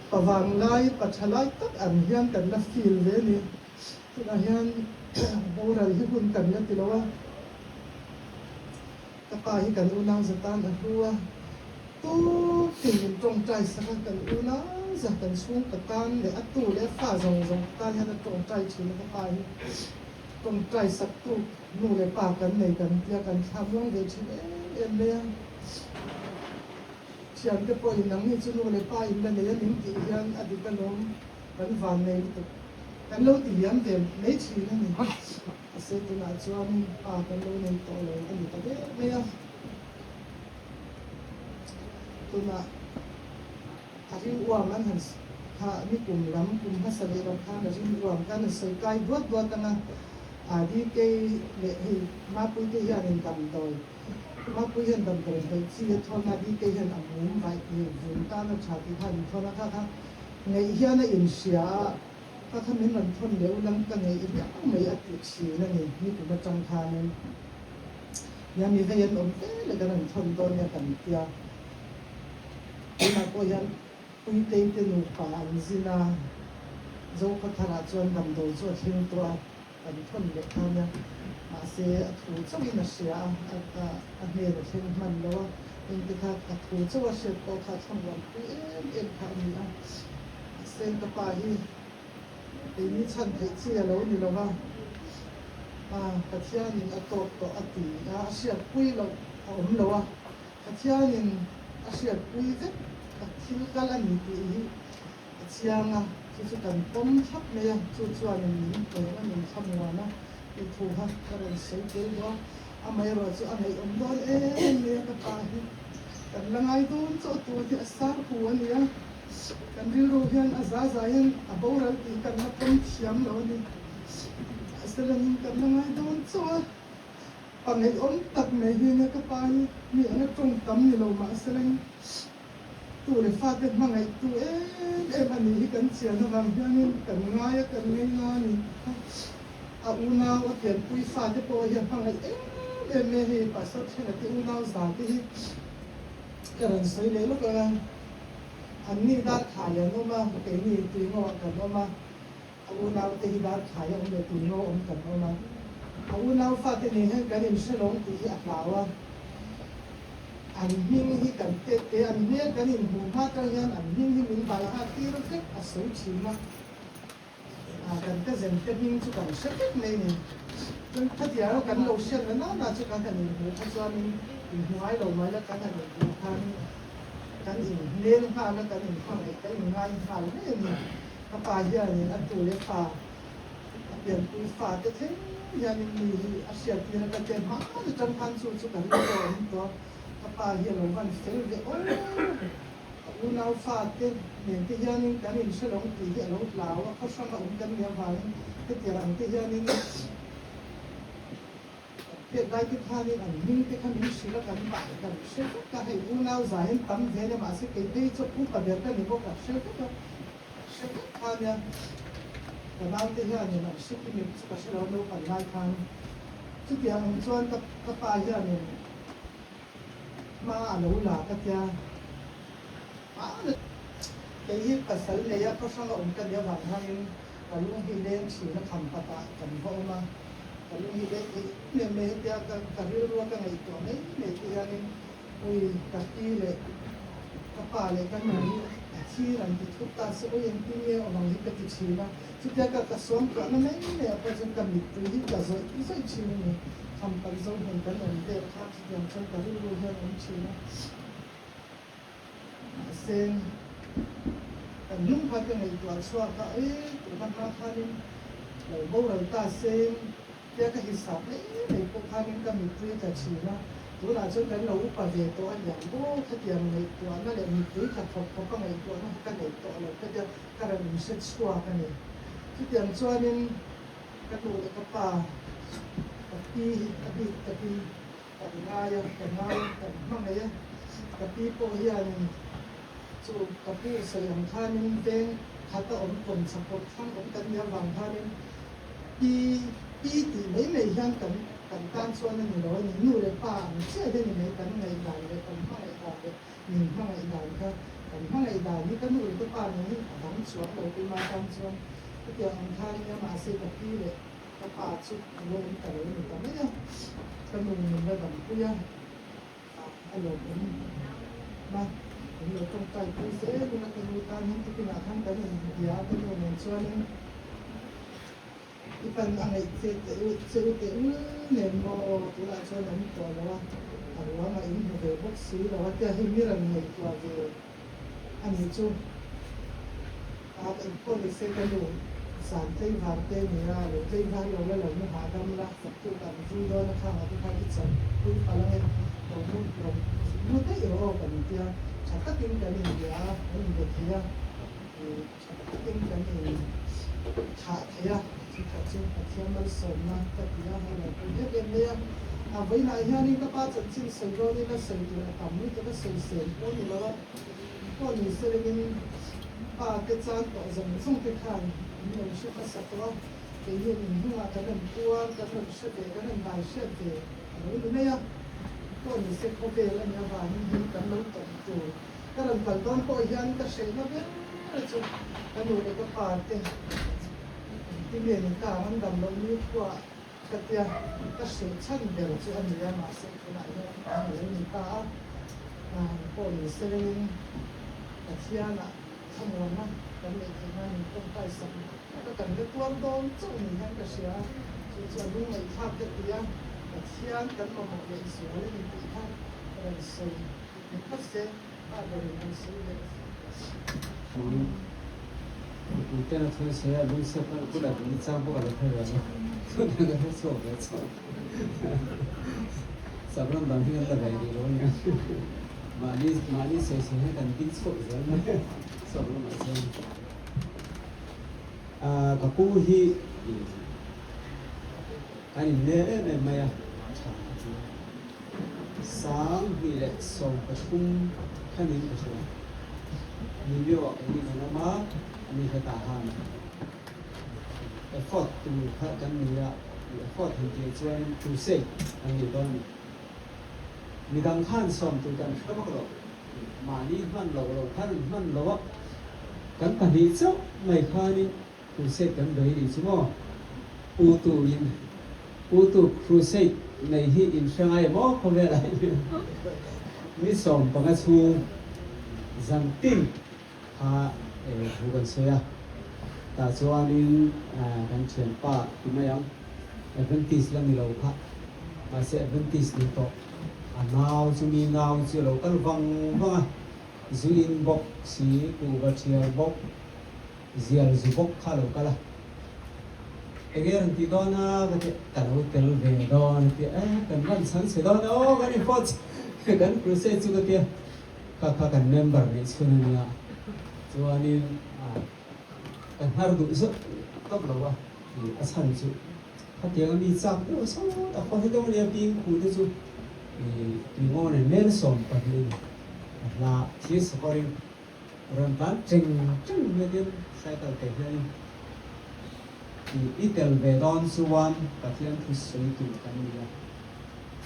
pa vanglai, pa tha lai tak ang hian kan la feel ve a ni. Tunah hian boral hi hun kan la ti lo a, ka pa hi kan unau za tan a hlu a, tukin min tawngtai sak a, kan unau za kan chhung ka tan leh a tu leh a fa zawng zawng ka tan hian a tawngtai thin a, ka pa hi tawngtai sak tu nu leh pa kan nei kan tia kan thla muang ve thin em em mai a, thiante pawhin nangni chu nu leh pa in la nei a min tih hian a dik alawm kan van nei lutuk. Kan lo ti liam ve mai thin a ni. Mahse tunah chuanin pa kan lo nei tawh lo a ni ta der mai a. Tunah a ring uam an han kha ni kum lam kum hmasa leh lam khan a ring uam khan an sawi kai duat duat ang a. ADK leh hei Mapui te hianin damdawi Mapui hian damdawi hnawih chi a thawn a, DK hian a mum vaih vun tan a tha tih kha an thawn a kha kha Ngeih hian a inhria a, ka kha min rawn thawn leh ulang ka ngeih riau mai a ti thin a ni, nikum atang khanin nia mi vei an awm ve leh kan rawn thawn dawn nia kan tia. Tunah pawh hian Puitei te nupa an zin a, Zokhawtharah chuan damdawi chu a thleng tawh a, kan thawn leh kha nia, mahse a thu chauhin a hria a, a hnen a thleng hman lo a, engte kha a thu chauh a hriat pawh kha a thlawm rual pui em em kha a ni a, mahse ka pa hi keini chhan theih chi a lo ni lo va, a Pathianin a tawk tawh a ti a, a hriatpui loh a awm lo a, Pathianin a hriatpui vek a thil kal a ni tih hi A chiang a, chu chu kan pawm thlap mai a, chu chuanin min tleng a, min thlamuan a tih thu kha ka rawn sawi tel duh a, amaherawh chu a ngaihawm dawn em mai a, ka pa hi kan la ngai dawn chauh tur hi a sar hu a nia, kan rilru hian a za za hian a boral tih hi kan la pawm thiam lo a ni, mahse lamin kan la ngai dawn chauh a, pa ngaihawm tak mai hi nia ka pa hi mi anga tawng tam ni lo mahse lamin. Tu leh fate hmangaihtu em em a nih hi kan chian avang hianin kan ngai a, kan ngei nga a ni. A unau a pianpui fate pawh hi a hmangaih em em mai a, hei Pastor Thlenga te unau za te hi ka rawn sawi leh lawk ang a, anni darkhai an awm a, keini tuingawah kan awm a, a unau te hi darkhai a awm leh tuingaw awm kan awm a, a unau fate nen hian kan inhre lawng tih hi a hlau a. An hming hi kan tet te, an hmel kan inhmuh hma atang hian an hming hi min bai hat tir vek a sawi thin a, ah kan ka zen te hming chu kan hre vek mai ni. Chuan khatiang a kan lo hriat na nana chu kan han inhmuh kha chuanin inhmu ngai lo mai la kan han inhmuh khan kan inhmel nghal a, kan inhmangaih, kan inngai nghal mai a ni. Ka pa hianin a tu leh fa, a pianpui fa te thleng hianin mi hi a hriattir a, ka chen hma atang khan chu chu ka rilru a awm tawh a, ka pa hi a lo van fel ve aw, ka unau fa te nen te hianin kan inhre lo tih hi a lo hlau a, khaw hrang a awm kan nih avangin hetiang ang te hianin Kan pek lai te khanin an hming te kha min hrilh a, kan bah kan hre vek a, hei unau zai an tam ve nia mahse kei phei chu upa ber ka ni bawk a, hre vek a, hre vek kha nia ka naute hianin an hre kim em chu ka hre lo naupang lai khan chutiang ang chuan ka ka pa hianin hma a lo la ka tia kei hi pasal nei a khaw hranga awm ka nih avang hianin Ka lung hi leng thin a kham pat ah kan va awm a, ka lung hi leng theih em em mai hetia ka ka rilrua ka ngaihtuah mai mai te hianin ui ka pi leh ka pa leh ka nu hi a thir an ti thut ta se ui engtin nge awm ang hi ka ti thin a, chutia ka ka suangtuahna mai mai ah pawh chuan ka mittui hi ka zawih zawih thin a ni, kham pat zo hmun kan awm vel kha chutiang chuan ka rilru hian awm thin a. Mahse, kan hnung kha ka ngaihtuah chhuak a, e tuna hma khanin lo boral ta se tia ka hisap mai mai pawh khanin ka mittui tla thin a, tunah chuan kan lo upa ve tawh a niang maw khatiang ngaihtuahna leh mittui tla khawp khawp a ngaihtuahna kha ka nei tawh lo ka tia ka rawn inhre chhuak a ni. Chutiang chuanin ka nu leh ka pa, ka pi hi a bik takin Kan ngai a, ka ngai a, kan hmangaih a, ka pi pawh hianin chu ka pu sawi ang khanin veng khat a awm kawm chakawp thlang awm kan nih avang khanin pi pi tih mai mai hian kan kan tan chuan a ni lo a ni. Nu leh pa ang chiah hi a ni mai kan ngaihdan leh kan hmangaih dan leh min hmangaih dan kha kan hmangaih dan hi ka nu leh ka pa nen hi a dang chuang lo keimah tan chuan hetiang ang khan nia mahse ka pi leh Ka pa chu a lo awm ta lo a ni ta mai a, ka nu min la dampui a, a lawmawm a, min lo tawngtai pui zel in a ka nu tan hian tipinah khan kan inbia a, ka nu nen chuanin i pan a ngaih che che u teh ul nen maw tunah chuan a awm tawh lo a, a ruang a inhmu ve bawk si lo a tia hei mi rawn ngaihtuah ve a nih chu a engpawh ni se ka nu zan tlei var te nia lo tlei var lo la lo mu hahdam la faktu kan vui dawn a khangah te khan i cham pui palh ange lo mu lo mu daih rawh aw kan intia tha takin kan inbia a kan inbe thei a ih tha takin kan in thah thei a chu kha chu Pathian malsawmna ka ti a hei lo pawh em em mai a a vawiinah hianin ka pa chanchin sawi dawnin a sawi tur a tam lutuk a sawi sel pawh ni lo a pawh ni selengin pa te chan tawh zawng zawng te khan an lo hre hmasa tawh a kei hian inhnungah kan rawn puar kan rawn hre ve kan rawn vai hriat ve a lo ni mai a pawh ni se khawvel a nih avangin hei kan lo tawp tur ka rawn kal dawn pawh hian ka hrehna ber chu ka nu leh ka pa te engtin nge ni ta ang an dam loh ni khuaah ka tia ka hreh chhan ber chu a ni a mahse tunah hian a lo ni ta a pawh ni se rengin Pathianah thlamuanna kan neih theih nan min tawngtai sak ka kan la tuar dawn chauh ni hian ka hria a chu chu a lungngaih thlak ka ti a Pathian kan mamawh leh zual a ni tih kha ka rawn sawi ni phawt se a berin an sawi leh Tuten a thil sawi a lungchhiat na kut a ni chang bawk a lo hre ve a tuna ka hre chhuak ve chauh Sapram dang hi kan la ve rih lo a nia mahni mahni sawi sawi hian kan ding chhuak zel mai Sapram ah chuan ah ka pu hi kan inleng em em mai a tha ka ti a 2013 khanin ka hria. Ni lio ah kan in an awm a, ani kha tah han effort tur kha kan ni a, effort han tih chuan crusade an nih dawn a ni. Midang khan sawm tur kan hre vak lo, mahni hman loh lo khan an hman lo a, kan pahnih chauh mai khanin Crusade kan bei nih chu maw? U tu in U tu crusade nei hi in hre ngai em aw khawvel ah hian ni 15 chhung zan tin kha thu kan sawi a tah chuanin kan thianpa ti mai ang Adventist la ni lo kha mahse Adventist ni tawh a nau chu mi nau chu a lo kal vang vang a zu in bawk si kuhva thial bawk. Zial zu bawk kha a lo kal a, Enge rawn tih dawn a? Ka ti a, Ka lo tel ve dawn a ti a, Eh, kan van chhan chhe dawn e aw, kan infawt kan crusade chu ka ti a, kha kha kan member nih chhun a nia, chuanin ka hnar duh zawk tawp lo a, a chhan chu khatiang a mi chak deuh sawt a, khaw hre deuh a nia, ping khu te chu tui ngaw nen mel 12 a ni, a hla thir sakawrin Rawn tlan cheng cheng vekin cycle ke hianin i tel ve dawn chuan Pathian thu sawi tur kan ni a,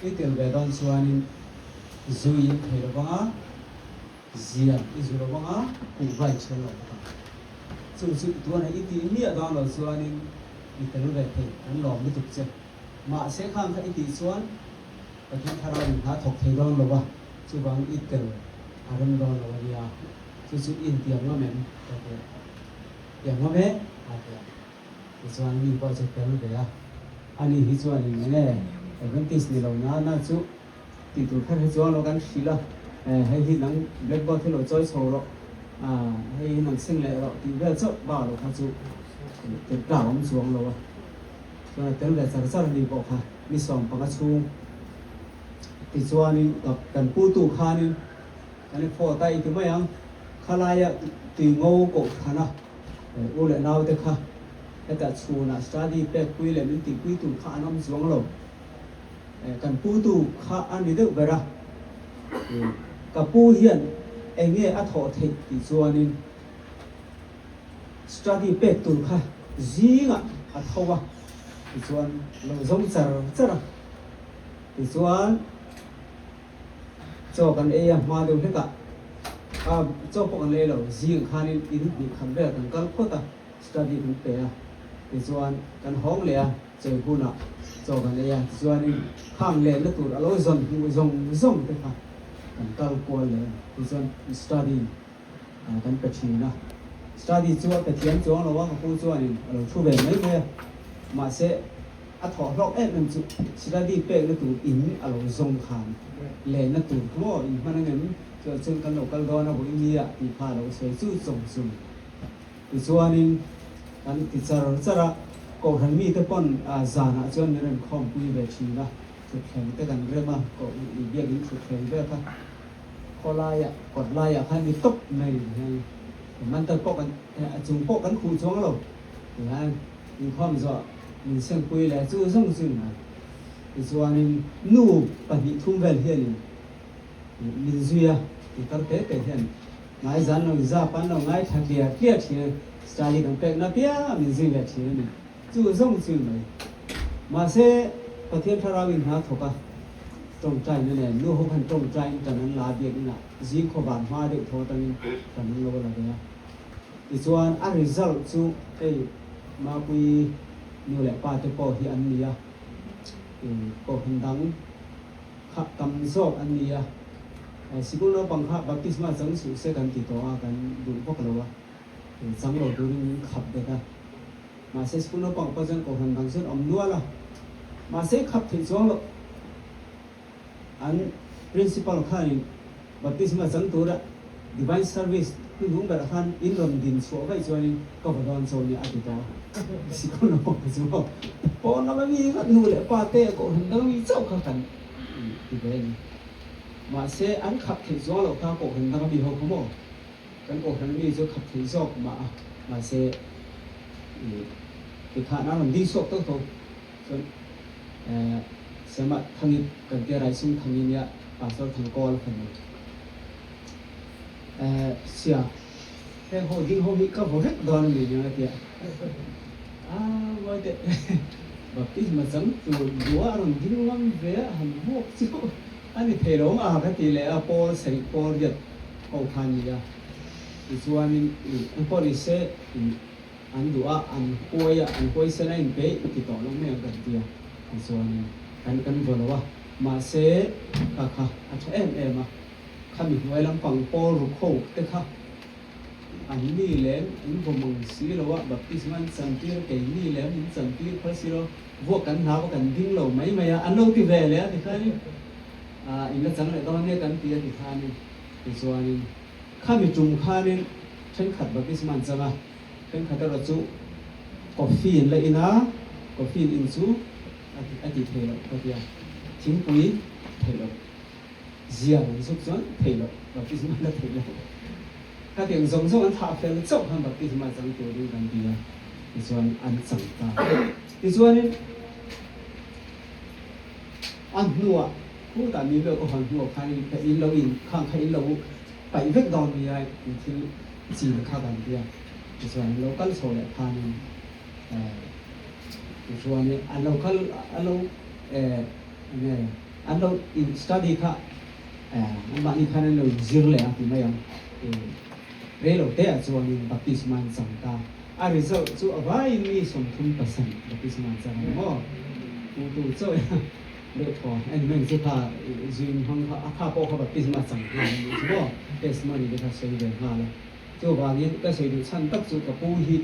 i tel ve dawn chuanin zu i in thei lo vang a, zian i zu lo vang a, kuhva i chhel lo bawk ang. Chung chu i tuan a i tih miah dawn lo chuanin i tel ve thei, kan lawm lutuk che. Mahse khang kha i tih chuan Pathian thlarau in hna thawk thei dawn lo va, chuvang i tel a rem dawn lo a nia, chu chu i intiam ngam em? Ka ti a, Tiam ngam e, a ti a. Tichuan mi pawh chu tel ve a, ani hi chuan in enge Adventist ni lo na na chu tih tur kher hi chuan lo kan hrilh a, hei hi nang blackboard hi lo chawi chho rawh, hei hi nang seng leh rawh tih vel chauh bak lo kha chu tel tlak awm chuang lo a. Chuan a tel ve char char a ni pawh kha ni 15 chhung tichuanin ka kan putu khanin kan i phawt a i ti mai ang khalaia tui ngo koh than a u leh nau te kha hetah chhunah study pek pui leh min tihpui tur kha an awm chuang lo kan putu kha a ni deuh ber a ka pu hian eng nge a thawh theih tih chuanin Study pek tur kha zingah a tho a, tichuan lo zo char char a, tichuan chaw kan ei a hma deuh hlekah a chaw pawh kan ei lo, zingah khanin in hnih khat vel kan kal phawt a, study kan pe a, tichuan kan hawng leh a, chawi hunah chaw kan ei a, tichuanin khang lehna tur a lo zawn hmuh zawng zawng te kha kan kal kual leh a, tichuan study. Kan pe thin a. Study chu a pe thiam chuang lo a, ka pu chuanin a lo thu ve mai mai a. Mahse, a thawh hlawk em em chu study pekna tur in a lo zawng khan lenna tur kha maw in hman angem chuan chuan kan lo kal dawn a vawi nia tih kha a lo sawi chu chawng chung. Tichuanin kan ti char char a, Kohhran mite pawn zanah chuan min rawn khawmpui ve thin a, thutthleng te kan rem a, biakin thutthleng vel kha. Khawlaiah, kawt laiah khan ni tawp mai hian mantal pawh kan, a chung pawh kan khuh chuang lo tihian inkhawm zawh min sengpui leh chu zawng chu ni mai. Tichuanin nu pahnih thum vel hianin min zui a, ti tar te te hian ngai zan lo inzap an lo ngai thla tliar tliar thin a, study kan pek na piang min zui ve thin a ni. Chu zawng chu ni mai. Mahse, Pathian thlarau in hna thawk a, tawngtaina nen nu ho khan tawngtain tan an la biak inah zing khawvar hma deuh thaw atangin tan an lo la ve a. Tichuan, a result chu hei Mapui nu leh pa te pawh hi an ni a, kohhran dang kha tam zawk an ni a. Sikul naupang kha baptisma chang suh se kan ti tawh a, kan duh vak lo a, chang lo turin min khap bet a. Mahse school naupang pawh chuan kohhran dang chuan awm nual a, mahse khap theih chuang loh. An principal khanin baptisma chang tura divine service hnuhnung berah khan in rawn din chhuah vaih chuanin ka va dawn chaw nia a ti tawh a. Sikul naupang te chu pawn lama mi vat nu leh pa te kohhran dang mi chauh kha kan ti ve a ni. Mahse an khap theih chuang loh kha kohhran danga mi ho kha maw? Kan kohhran mi chu khap thei zawk mah a, mahse ih tikhahna a rawn ding chhuak tawk tho chuan eh Sema Thangi kan tia Raisung Thangi nia Pastor Thangkawl a fanu eh sia heng ho ding ho hi ka vaw vek dawn a ni nia a tia a ngawi teh baptisma chang tur dua a rawn ding ngam ve a han vuak chu a ni thei lo ang a ka ti leh a Paul sarih Paul riat Ho kha a ni a, tichuanin eng pawh ni se an duh a, an huai a, an huaisen a inpeih ti tawh lo mai ang kan ti a, tichuanin kan kan vaw lo a, mahse kha kha a tha em em a, khami hnuai lampang pawl ruk ho te kha an ni lem an vaw mang si lo a, baptism an chantir kei ni lem min chantir phal si lo, vuak kan hlau a kan ding lo mai mai a, an lo ti ve leh a tikhanin in la chang leh dawn nia kan ti a tikhanin. Tichuanin, khami tum khanin thenkhat baptisma an chang a. Thenkhat erawh chu coffee an la in a, coffee an in chu a ti thei loh ka tia, thingpui theih loh, zial an zuk chuan theih loh, baptisma la theih loh. Khatiang zawng zawng an thlah fel chauh khan baptisma chang turin kan ti a, tichuan an chang ta. Tichuanin a hnuah khutah mi vel ka hawn hnuah khanin ka in lo in khang kha in lo paih vek dawn nia in thil chin kha kan tia tichuan an lo kal chho leh khanin tichuanin an lo kal an lo enge an lo in study kha anmahni khan an lo in zir leh a ti mai ang rei lo te ah chuanin baptisma an chang ta a result chu a vaiin mi 37 baptisma an chang a ni maw tu tu chauh Deuh thaw en meng chu kha zuin hmang kha a kha pawh kha baptisma chang nghal a nih chu maw testimony te kha sawi ve nghal a chuvangin ka sawi duh chhan tak chu ka pu hi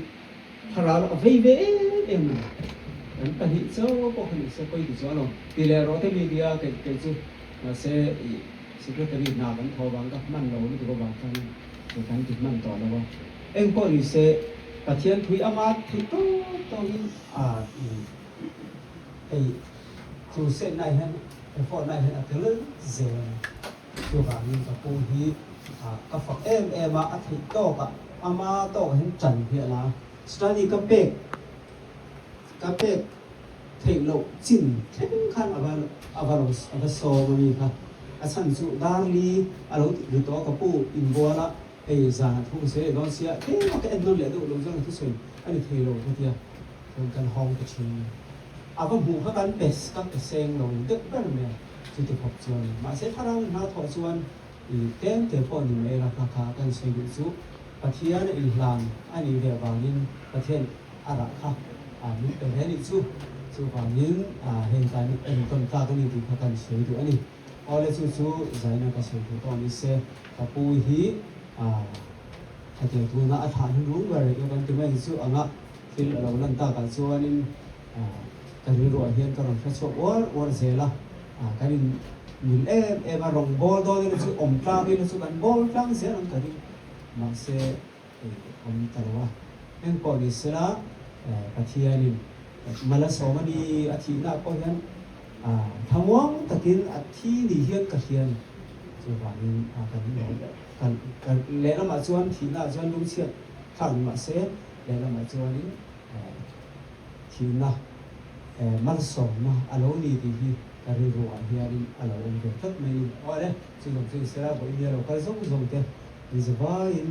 thlarau a vei ve em em a ni kan pahnih chauh pawh kha nise pawi ti chuan aw ti leh rawh te media kei kei chu mahse ih secretary hna kan thaw vang ka hman lo lutuk avang khan kan ti hman tawh lo a engpawh nise Pathian thui ama theih tawk tawkin a hei Crusade na hian effort na hian a tel zel a ni. Chuvangin ka pu hi ka fak em em a, a theih tawk a, ama tawk ah hian tan hi a la a. Study ka pek ka pek theih loh chin thleng khan a va a va lo a va sawm a mi kha. A chhan chu Darli a lo ri tawh a ka pu inbual a, hei zan a thu ka sawi leh dawn sia, tlem a ka en nawn leh deuh lo chuan ka thusawi a ni thei lo ka tia. Chuan kan hawng ta thin a ni. A va hmuh kha kan pe ka pe seng lo deuh ber mai a, chuti khawp chuan. Mahse thlarau in hna thawh chuan i tlem te pawh ni mai la kha kha kan sawi duh chu Pathian a inhlan a nih ve avangin Pathian a rah kha a min pe ve a nih chu. Chuvangin hei kan entawn tlak a ni tih kha kan sawi duh a ni. Awle chu chu zaina ka sawi duh tawh ni se ka pu hi hetiang tuna a thah hnung ber i kan ti mai chu anga Thil a lo lan takah chuanin ka rilruah hian ka rawn hre chhuak uar uar zel a, kan in mil em em a, rawn bawl dawn ila chu awm tlang ila chu kan bawl tlang zel ang ka ring, mahse awm ta lo a, engpawh ni sela Pathianin mal a sawm a ni, a thihna pawh hian thlamuang takin a thi ni hian ka hria a ni, chuvangin kan kan lehlamah chuan thihnaah chuan lungchhiat thlak ni mahse. Lehlamah chuanin thihna malsawmna a lo ni tih hi ka rilruah hianin a lo awm ve tlat mai ni. Aw le, chu zawng chu Israel pawh India lo kal zawng zawng te Mizovaiin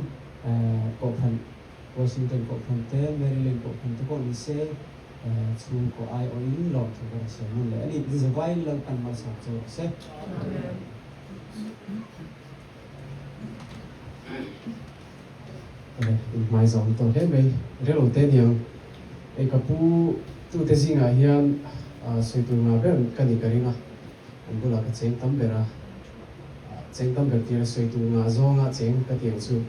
Kohhran, Washington Kohhran te, Maryland Kohhran te pawh ni se chhungkaw aiawhin lawmthu ka rawn sawi nawn leh a ni. Mizovaiin Lalpan malsawm chu rawh se. Inhmai zawm tawh hle mai relo te niang. Hei ka pu tute zingah hian sawi tur ngah ber ka nih ka ring a, an bulah ka cheng tam ber a, cheng tam ber tir a sawi tur ngah zawnga cheng ka ti ang chu.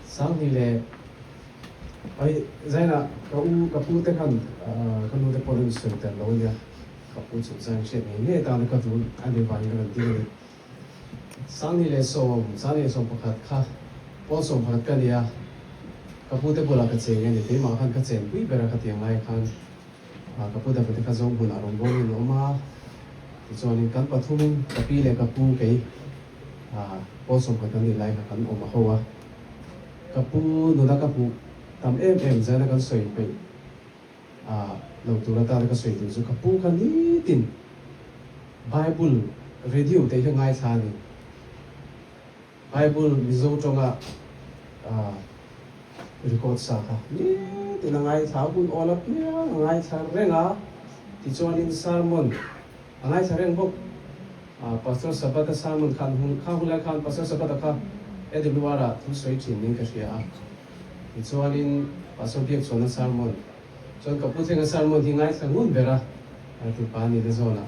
Sangni leh ai zainah ka u ka pu te khan ka nu te pawh an rawn sawi tel lo a nia, ka pu chu zain hriat ngei ngei atana ka duh a nih vangin ka rawn ding a ni. 21, 31 kha pawl 11 ka nia, ka pute bulah ka cheng a ni, keimah khan ka chen pui ber a ka ti ang lai khan ka pu dapate kha zawng hmunah rawn bawlin a awm a, tichuanin kan pathumin ka pi leh ka pu kei pawl 11 kan nih lai kha kan awm a ho a, ka pu nuna ka hmuh tam em em zaina kan sawi peih lo tur atana ka sawi tur chu ka pu kha nitin Bible radio te hi ngaithla a ni. Bible Mizo tawnga record sa kha nitin a ngaithla a, hun awl apiang a ngaithla reng a, tichuanin sermon a ngaithla reng bawk. Pastor Sabbath-a sermon khan hun kha hun lai khan Pastor Sabbath-a kha AWR-ah thu sawi thin niin ka hria a. Tichuanin Pastor Biakchhuana sermon chuan ka pu thlenga sermon hi ngaithla ngun ber a, a ti pa ni te zawnah.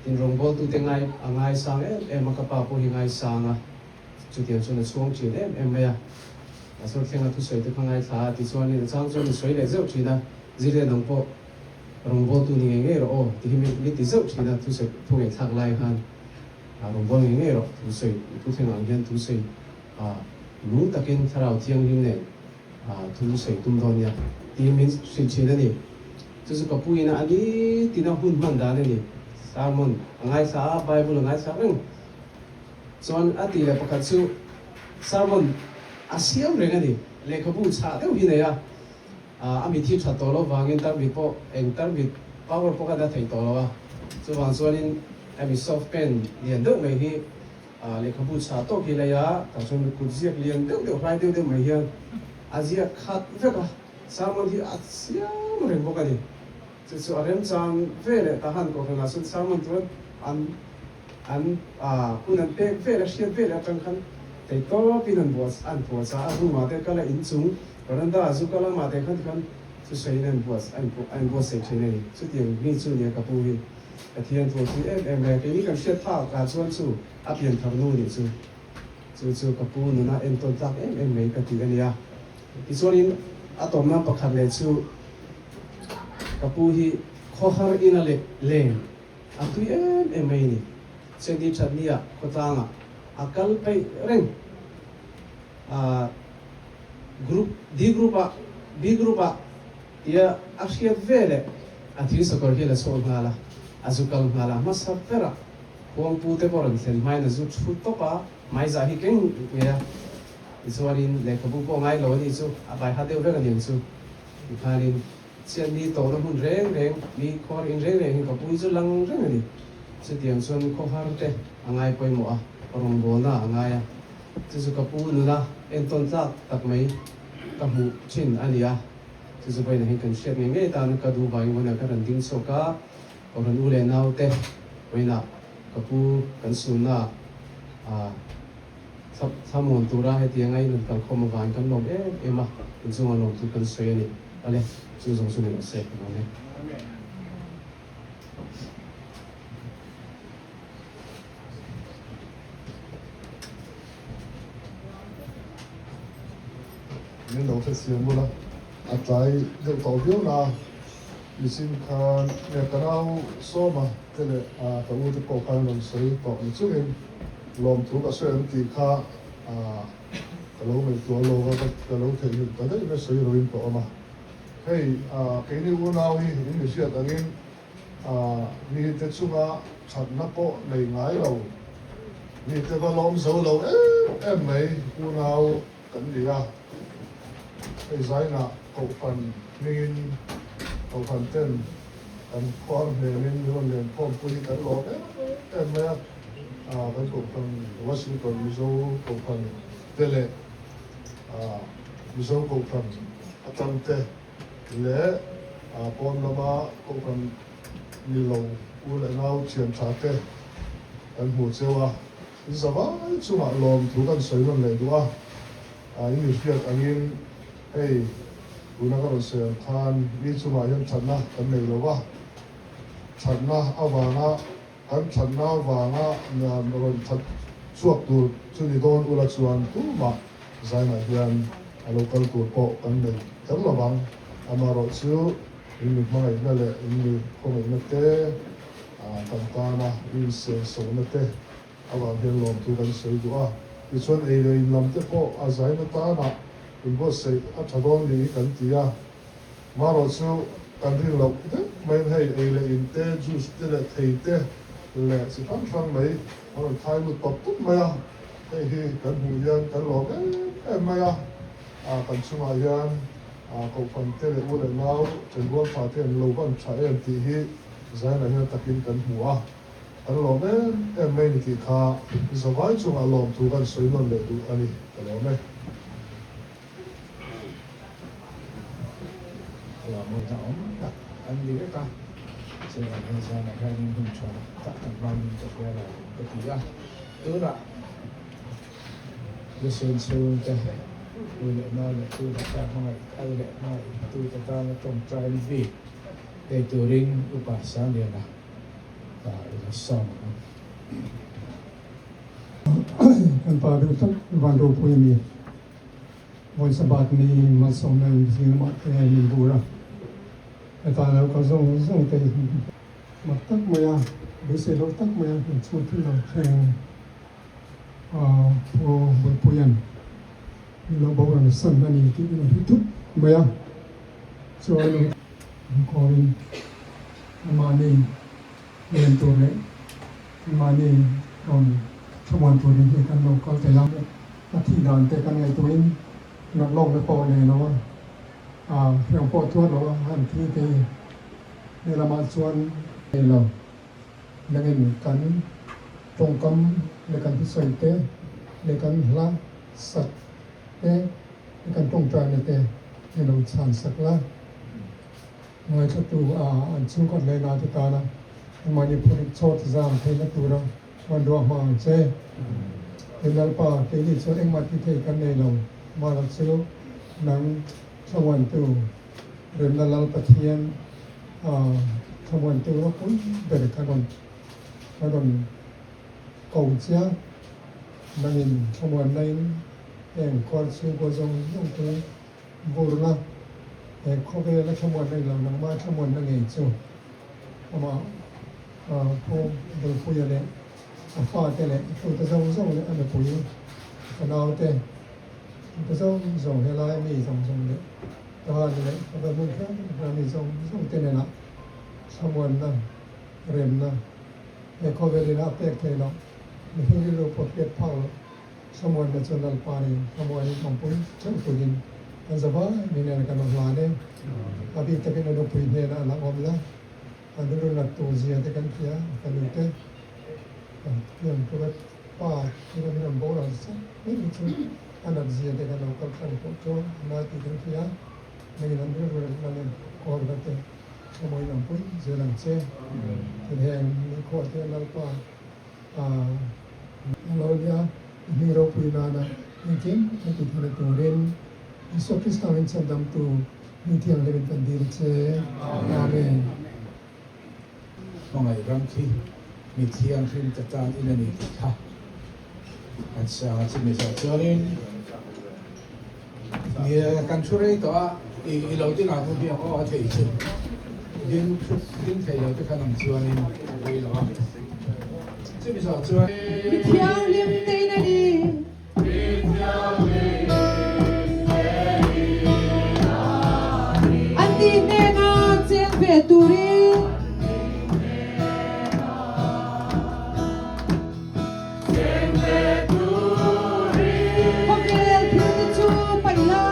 Tin rawngbawltute ngai a ngaisang em em a, ka pa pawh hi ngaisang a, chutiang chuan a chhuang thin em em mai a. Pastor thlenga thusawi te kha ngaithla a, tichuanin a chang chuan a sawi leh zeuh thin a, Zirlai nang pawh rawngbawltu ni ngei ngei rawh aw ti hi min ti zeuh thin a, thusawi thu ngaihthlak lai khan rawngbâwl ngei ngei rawh, thusawi thu thleng ang hian thusawi. A nung takin Thlarau Thianghlim nen Thu sawi tum dawn nia tiin min hrilh thin a ni. Chu chu ka pu ina a ni tina hun hman dan a ni. Sermon a ngaithla a, Bible a ngaithla reng. Chuan a tih leh pakhat chu sermon a siam reng a ni. Lehkhabu chhah deuh hi nei a, a mit hi that tawh loh vangin tarmit pawh eng tarmit power pawh khan a theih tawh lo a. Chuvang chuanin hemi soft pen lian deuh mai hi Lehkhabu chhah tawk hi lei a, tah chuan kut ziak lian deuh deuh hlai deuh deuh mai hian a ziak khat vek a, sermon hi a siam reng bawk a ni. Chu chu a remchang ve leh Tahan Kohhranah chuan sermon tura an an hun an pek vel a hriat vel atang khan thei tawpin an buat an puahchah a, room ah te kal a inchung veranda ah zu kal a mah te khan tikhan thusawiin an buat an buatsaih thin a ni. Chutiang mi chu nia ka pu hi. Pathian thu a tui em em e. Keini kan hriat phak ah chuan chu a pian thar nu nih chu chu chu ka pu nuna entawn tlak em em mai ka ti a nia. Tichuanin a tawmna pakhat leh chu ka pu hi khawhar ina leh leng a tui em em mai a ni. Chedi thatnia khawtlangah a kal peih reng a group D group ah B group ah Tia a hriat ve leh a thil sakawr hian a chhuak nghal a, a zu kal nghal a, hmasa berah khuangpu te pawh rawn thlen hmain a zu thu tawp a, hmaizah hi keng ngei a, tichuanin lehkhabu pawh ngai lo a nih chu, a baiha deuh vek a niang chu, tikhanin chianni tawhna hmun reng reng, mi khawr in reng reng hi ka pu hi chu lang reng a ni, chutiang chuan khawhar te a ngai pawimawh a, rawngbawlna a ngai a, chu chu ka pu nuna entawn tlak tak mai ka hmuh thin a ni a. Chu chu vawiinah hian kan hriat ngei ngei tan ka duh vangin vawiinah ka rawn ding chhuak a, Kohhran u leh naute vawiinah ka pu kan sunna ah thlamuan tura hetianga in rawn kalkhawm avangin kan lawm em em a, inchunga lawmtu kan sawi a ni. Awle, chu zawng chu ni rawh se, ka lawm e. Min lo hrethiam bula a tlai deuh tawh viau na a, michin khan nge ka nau sawma te leh ka u te pawh khan rawn sawi tawh ni chungin lawmthu ka sawi an tih kha ka lo ngaihtuah lawk a, ka lo theihnghilh ta daih mai sawi loin ka awm a. Hei keini unau hi in mi hriat angin mite chunga thatna pawh nei ngai lo, mite va lawm zo lo em em mai unau kan ni a, hei zainah kohhran hmingin kohhran ten kan khuar hmelin min rawn len khawmpui hi kan lawm em em mai a, kan kohhran Washington Mizo kohhran te leh Mizo kohhran atang te leh pawn lama kohhran ni lo u leh nau thian tha te kan hmuh cheu a. Zavai chungah lawmthu kan sawi nawn leh duh a, in mi hriat angin hei tuna ka rawn sawi ang khan mi chungah hian thatna kan nei lo va, thatna avanga kan thatna avanga rawn that chhuak tur chu ni dawn ula chuan tumah zainah hian a lo kal tur pawh kan nei kher lo vang. Amaherawhchu in mi hmangaihna leh in mi khawngaihna te, Kan tana insensohna te avang hian lawmthu kan sawi duh a, tichuan ei leh in lam te pawh a zaina tana inbuatsaih a tha dawn ni hi kan ti a. Marawh chu kan rin loh deuh maiin hei ei leh in te, juice te leh thei te leh chi hrang hrang mai a rawn thai lut tawp tawp mai a, hei hi kan hmuh hian kan lawm em em mai a, kan chungah hian Kohhran te leh u leh nau Chenrual tha te an lo van tha em tih hi Zainah hian takin kan hmu a, kan lawm em em mai ni tih kha zavai chungah lawmthu kan sawi nawn leh duh a ni, ka lawm e. Lawmawina awm tak an ni vek a, chuvang hian Zainah hianin hun tha tak kan hmangin ka hria lo ka ti a, tunah Lusun chhungte u leh nau leh tu leh ta hmangaih kal leh hmangaih tute tana tawngtai bik Hei turin Upa Sangliana ta i lo sawm ang. Kan pa deuh tak van ropui a ni. Vawi sabat ni malsawmna in zing lamah te min bur a, heta lo kal zawng zawng te mak tak mai a, beisei loh tak mai a kan chhung thil lo thleng a, Pu Buipuia'n. Min lo boral san a ni tih in a hre thut mai a, chuan kawrin mahni len tur leh mahni rawn thlamuan turin hi kan lo kal thei a, a thih dan te kan ngaihtuahin nat lawkna pawh nei lo a, hriam pawh tuar lo a han thi te hi lehlamah chuan nei lo. Nangin kan tawngkam leh kan thusawi te leh kan hla sak te leh kan tawngtaina te i lo chhan sak la. Ngaithlatu a an chhungkhat lehna te tana anmahni phurik chawt zam theihna tura hmanrua hma ang che. He Lalpa, keini chuan engmah ti thei kan nei lo, mahla chu nang thlamuantu Remna Lal Pathian thlamuantu ropui ber kha rawn ka rawn ko che a, nangin thlamuanna in heng khuar chhungkaw zawng zawng te vur la, he khawvela thlamuanna in lo nangmah thlamuanna ngei chu amah Pu Bulpuia leh a fate leh a tute zawng zawng leh a nupui fanaute te zawng zawng helai mi zawng zawng leh Tahan leh khawvel hmun hrang hrang mi zawng zawng te nena thlamuanna, remna he khawvel ina a pek theih loh, mihring rilru pawh hriat phak loh thlamuanna chu Lalpa nen thlamuanin awmpui theuh turin kan za vai mi nen kan awm hlan e. A bik takin a nupui hnenah a la awm la, a rilru nat tur zia te kan hria, a fanu te pian tura pa tuna min rawn boral sak mai hi chu a nat zia te kan lo kal tlang pawh chuan a na tih kan hria, nangin an rilru la lem kawr va te thlamuain awmpui zel ang che. Tin heng nikhua te Lalpa a lo nia i hming ropui nana engkim kan ti thana turin Isua Krista min chhandamtu hming thianghlimin kan dil che. Amen. Hmangaih ram khi mi thianghlim te tan in a ni tih kha kan sang a, chumi zawh chuanin nia kan thu rei tawh a, i lo ding ang u biak aw a thei chu ding thu ding thei lo te khan ang chuanin a pui lo a, chumi zawh chuan. Mi thianghlim te in a ni. An ni hnena cheng ve turin. Khawvel thil te chu paih la.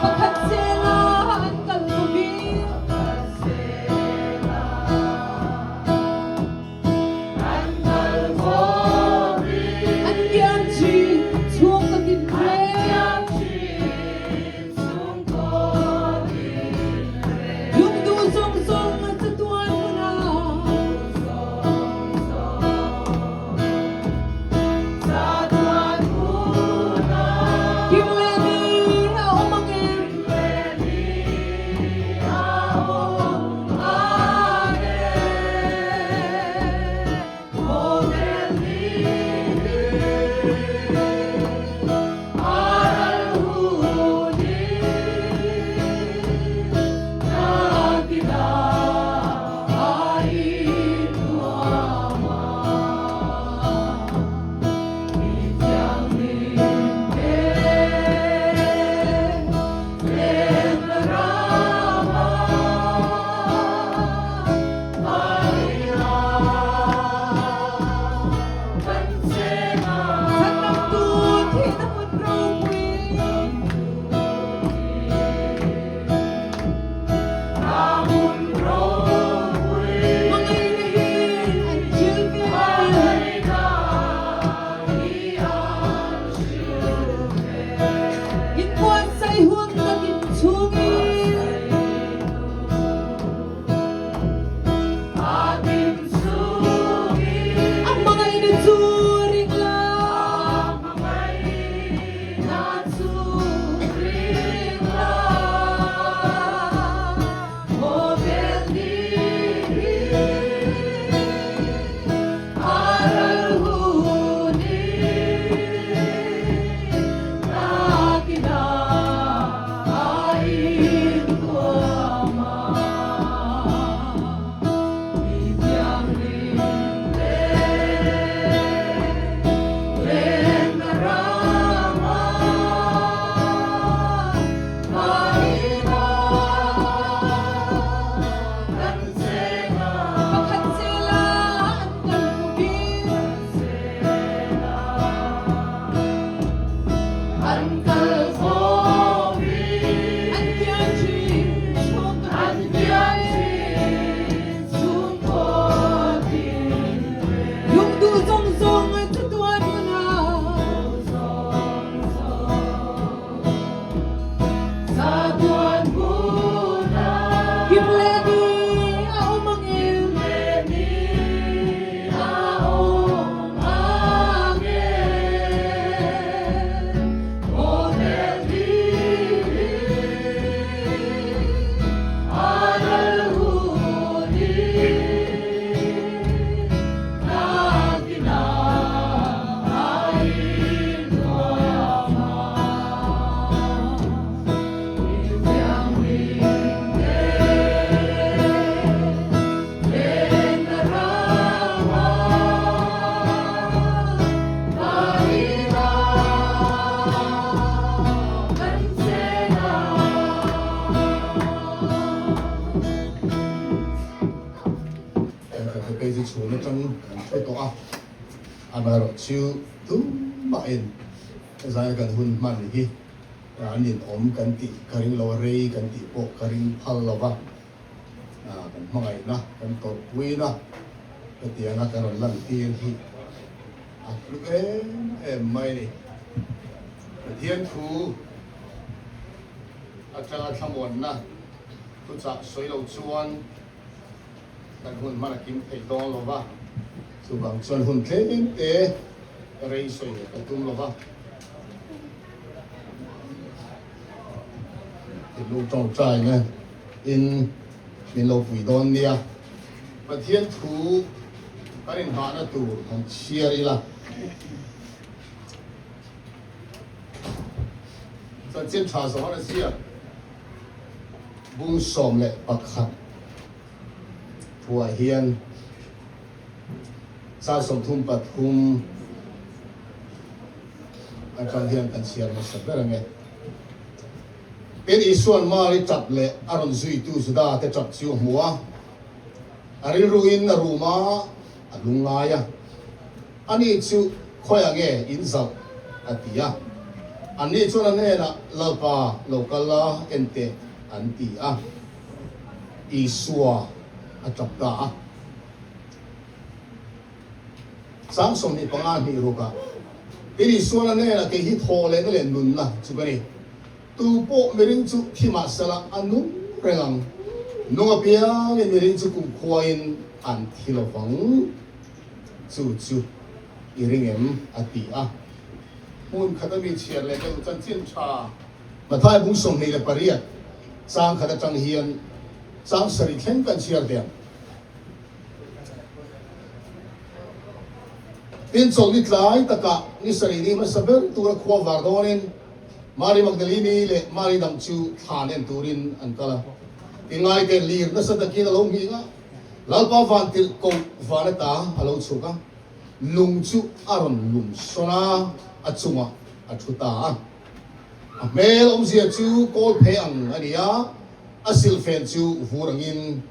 Pakhat sela an kal kovin. An kiam chin chung ka tin reng. Lungduh zongzong chatuan hmunah. Kim le ni a um angem. Chhandamtu thihna hmun ropui. Hmangaihna hi an thil ve. Inbuatsaih hun ka kim chungin. A hmangaihna chu ring la. Pakhat sela an kal kovin. An kian chin chungkaw tin. Lungduh zongzong chatuan hmunah. Kim le ni a um angem. Kan phei chu chhun atang kan hre tawh a, amaherawhchu tumahin zai kan hun hman hi an inawm kan tih ka ring lo a, rei kan tih pawh ka ring phal lo va, kan hmangaihna kan tawrhpuina hetianga kan rawn lantir hi a hlu em em mai a ni. Pathian thu atanga thlamuanna thuchah sawi lo chuan kan hun hman a kim thei dawn lo va, chuvang chuan hun tlem te rei sawi ka tum lo va. Thinlung tawngtaina in min lo pui dawn nia. Pathian thu kan inhahna tur han chhiar ila. Chanchin tha zawng a ziak bung 11 thuah hian. Chang 33 atang hian kan chhiar hmasa ber ang e. Tin, Isua'n Mari tap leh a rawn zuitu Juda te tap chu a hmu a, a rilruin a rum a, a lungngai a. Ani chu khawiah nge in zauh? a ti a. Anni chuan a hnenah, Lalpa, lo kal la, en teh, an ti a. Isua a tap ta a. Chang 25 hnih rukah, Tin Isuan a hnenah, Kei hi thaw lehna leh nunna chu ka ni. Tu pawh miring chu thi mahsela a nung reng ang. Nung apiangin miring chu kumkhuain an thi lo vang. Chu chu i ring em? a ti a. Hmun khat a mi chhiar leh deuh chanchin tha. Mathai bung 28 chang khat atang hian chang sarih thleng kan chhiar teh ang. Tin, chawlhni tlai takah ni sarih ni hmasa ber tura khua var dawnin Mari Magdalini leh Mari dang chu thlan en turin an kal a. Tingaite lir nasa takin a lo nghing a. Lalpa vantirh koh van ata a lo chhuk a, lung chu a rawn lum sawn a, a chungah a thu ta a. A hmel awmzia chu kawl phe ang a ni a, a silhfen chu vur angin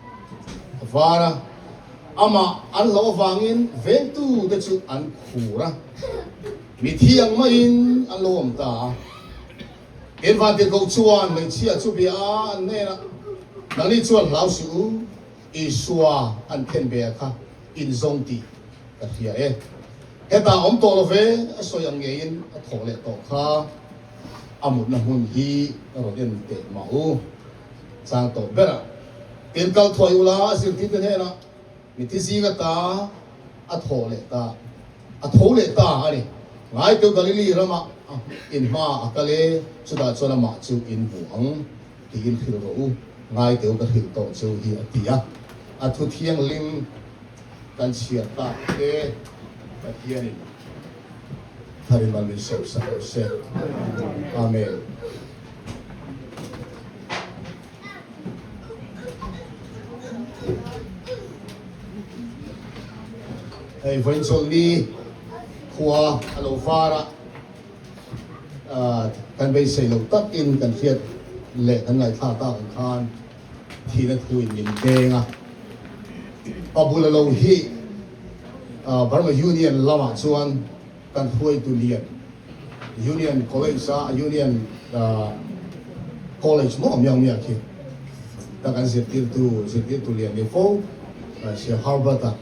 a var a. Amah an hlauh avangin vengtute chu an khur a, mithi ang maiin an lo awm ta a. Tin, vantirhkoh chuan hmeichhia chu bia a, an hnenah, Nangni chuan hlau suh u, Isua an khen ve a kha in zawng tih ka hria e. Hetah awm tawh lo ve, a sawi ang ngeiin a thawh leh tawh kha. A mutna hmun hi rawn en teh mah u, chang tawh ber a. Tin, kal thuai ula, a zirtirte hnenah, Mithi zinga ta a thawh leh ta, a tho leh ta a ni. Ngaiteu Galili ramah in hma a kal e, chutah chuan amah chu in hmu ang tiin hrilh rawh u, Ngaiteu ka hrilh tawh cheu hi a ti a. A thu thianghlim kan chhiar tak te Pathianin tharin mal min sawm sak rawh se. Amen. Hei vawiin chawlhni khua a lo var a, kan beisei loh takin kan hriat leh kan ngaihthlak tak ang khan thihna thu in min deng a. Pabula lo hi Burma Union lamah chuan kan hruaitu lian Union College a Union College maw miang miang khi ta kan zirtirtu zirtirtu lian ni fo Sir Herbert a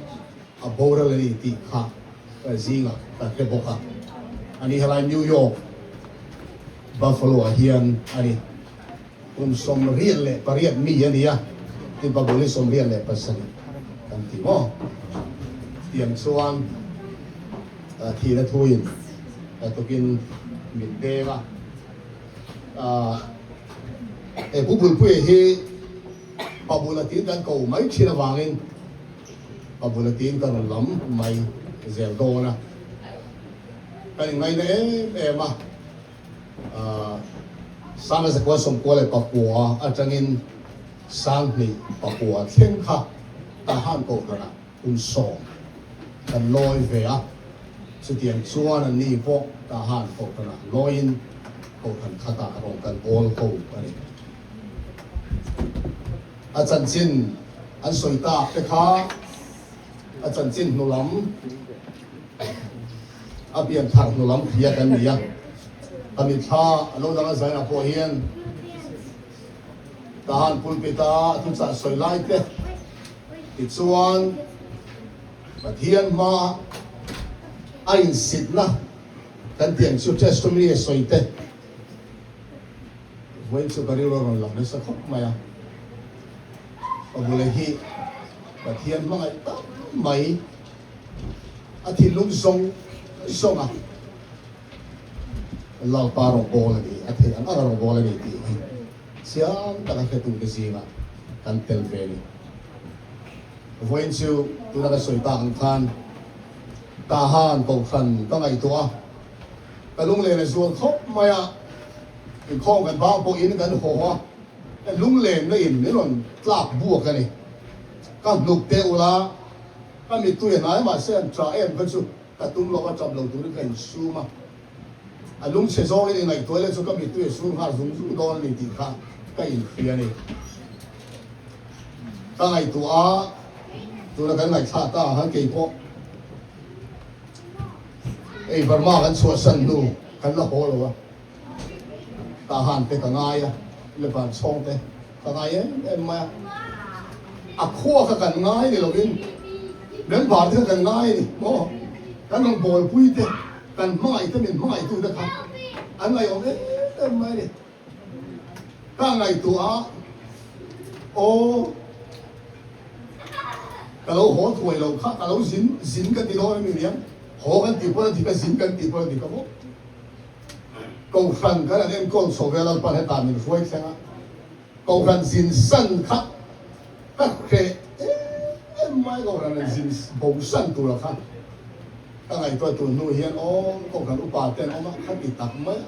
a boral a ni tih kha zingah ka hre bawk a, ani helai New York Buffalo ah hian a ni kum 98 mi a ni a, tin Babuli 97 kan ti maw tiang chuan thihna thuin tukin min deng a, he Pu Bulpuia hi Babula tiin kan ko mai thin avangin Babula tiin ka rawn lam mai zel dawn a, kan inngaina em em a. Sanga zakua 99 atangin 2009 thleng kha Tahan Kohhranah kum 10 kan lawi ve a, chutiang chuan an ni pawh Tahan Kohhranah lawiin Kohhran khatah rawn kan awl ho a ni. A chanchin an sawi tak te kha a chanchin hnu lam A pian thar hnu lam hria kan ni a, ka mitthla a lo dang a zainah pawh hian Tahan pulpit a thuchah sawi lai te tichuan Pathian hma a insitna kan tih ang chu testimony a sawi te vawiin chu ka rilru a rawn lang nasa khawp mai a, ka bula hi Pathian hmangaih tak mai. A thinlung zawng zawng a Lalpa rawngbawl a ni, a theih ang ang a rawngbawl a ni tih hi chiang taka hretute zingah kan tel ve a ni. Vawiin chu tuna ka sawi tak ang khan Tahan Kohhran ka ngaihtuah a, ka lunglen a zual khawp mai a, inkhawm kan bang pawhin kan haw a, lunglenna in min rawn tlak buak a ni. Ka hnuk teh ula. Ka mittui a hnai mahse an ṭah em kha chu ka tum lo a, ṭap lo turin ka insum a. A lungchhe zawngin ingaihtuah leh chu ka mittui a sur nghal zung zung dawn a ni tih kha ka inhria a ni. Ka ngaihtuah a, tuna kan ngaihthlah ta ang khan keipawh hei Burma kan chhuahsan hnu kan la haw lo a, Tahan te ka ngai a, Levan chhawng te ka ngai em em mai a, a khua kha kan ngai ni lovin member te kha kan ngai a ni maw, kan rawn bawlpui te, kan hmangaih te min hmangaih tu te kha an ngaihawm em em mai a ni. Ka ngaihtuah a, aw ka lo haw thuai lo kha, ka lo zin zin ka ti dawn a ni niang, haw kan tih pawn a dik a, zin kan tih pawn a dik a maw. Kohhran kan an enkawl chho ve a, Lalpan hetah min hruai thleng a, Kohhran zin san kha ka hreh em em mai, Kohhran an zin bo san tura kha ka ngaihtuah tun hnu hian aw Kohhran upa te an awm a, kha ti tak mai a,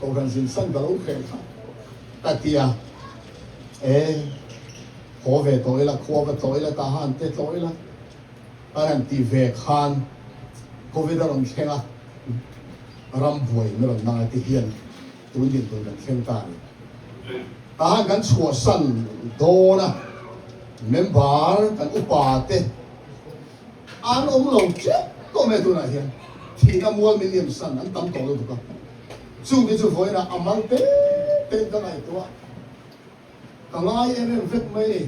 Kohhran zin san ka lo hreh kha ka ti a, e haw ve tawh ila, khua va tlawh ila, tahan te tlawh ila ka han ti ve khan Covid a rawn thleng a. Ram buai na rawn ngai te hian tun dinhmun kan thleng ta a ni. Tahan kan chhuahsan dawn a, member kan upa te an awm lo tep tawh mai a tunah hian thihna mual min liam san an tam tawh lutuk a, chungte chu vawiinah a mal te tein ka ngaihtuah a, ka ngai em em vek mai a ni.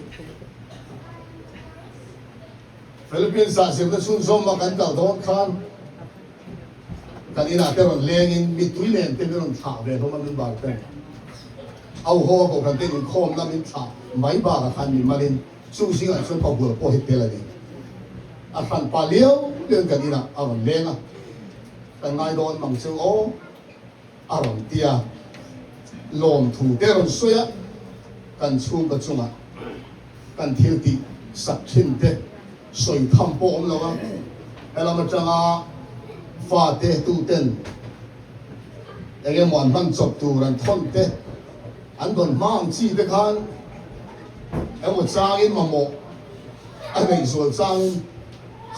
Philippines ah zirna chhunzawm a kan kal dawn khan kan inah te rawn lengin mittui nen te min rawn thlah ve hlawm a min bar ten. Au haw a kohhran ten inkhawmna min thlah mai bakah khan mi malin chung zingah chuan pabual pawh hi tel a ni. A hran pa liau liauin kan inah a rawn leng a, kan ngai dawn mang chu aw a rawn ti a, lawmthu te rawn sawi a, kan chhungkaw chungah kan thil tih sak thin te sawi tham pawh awm lo a, helam atanga fate tuten eng emaw an hman chawp tur an thawn te, an dawn hma ang chi te khan emaw changin mamawh a neih zual changin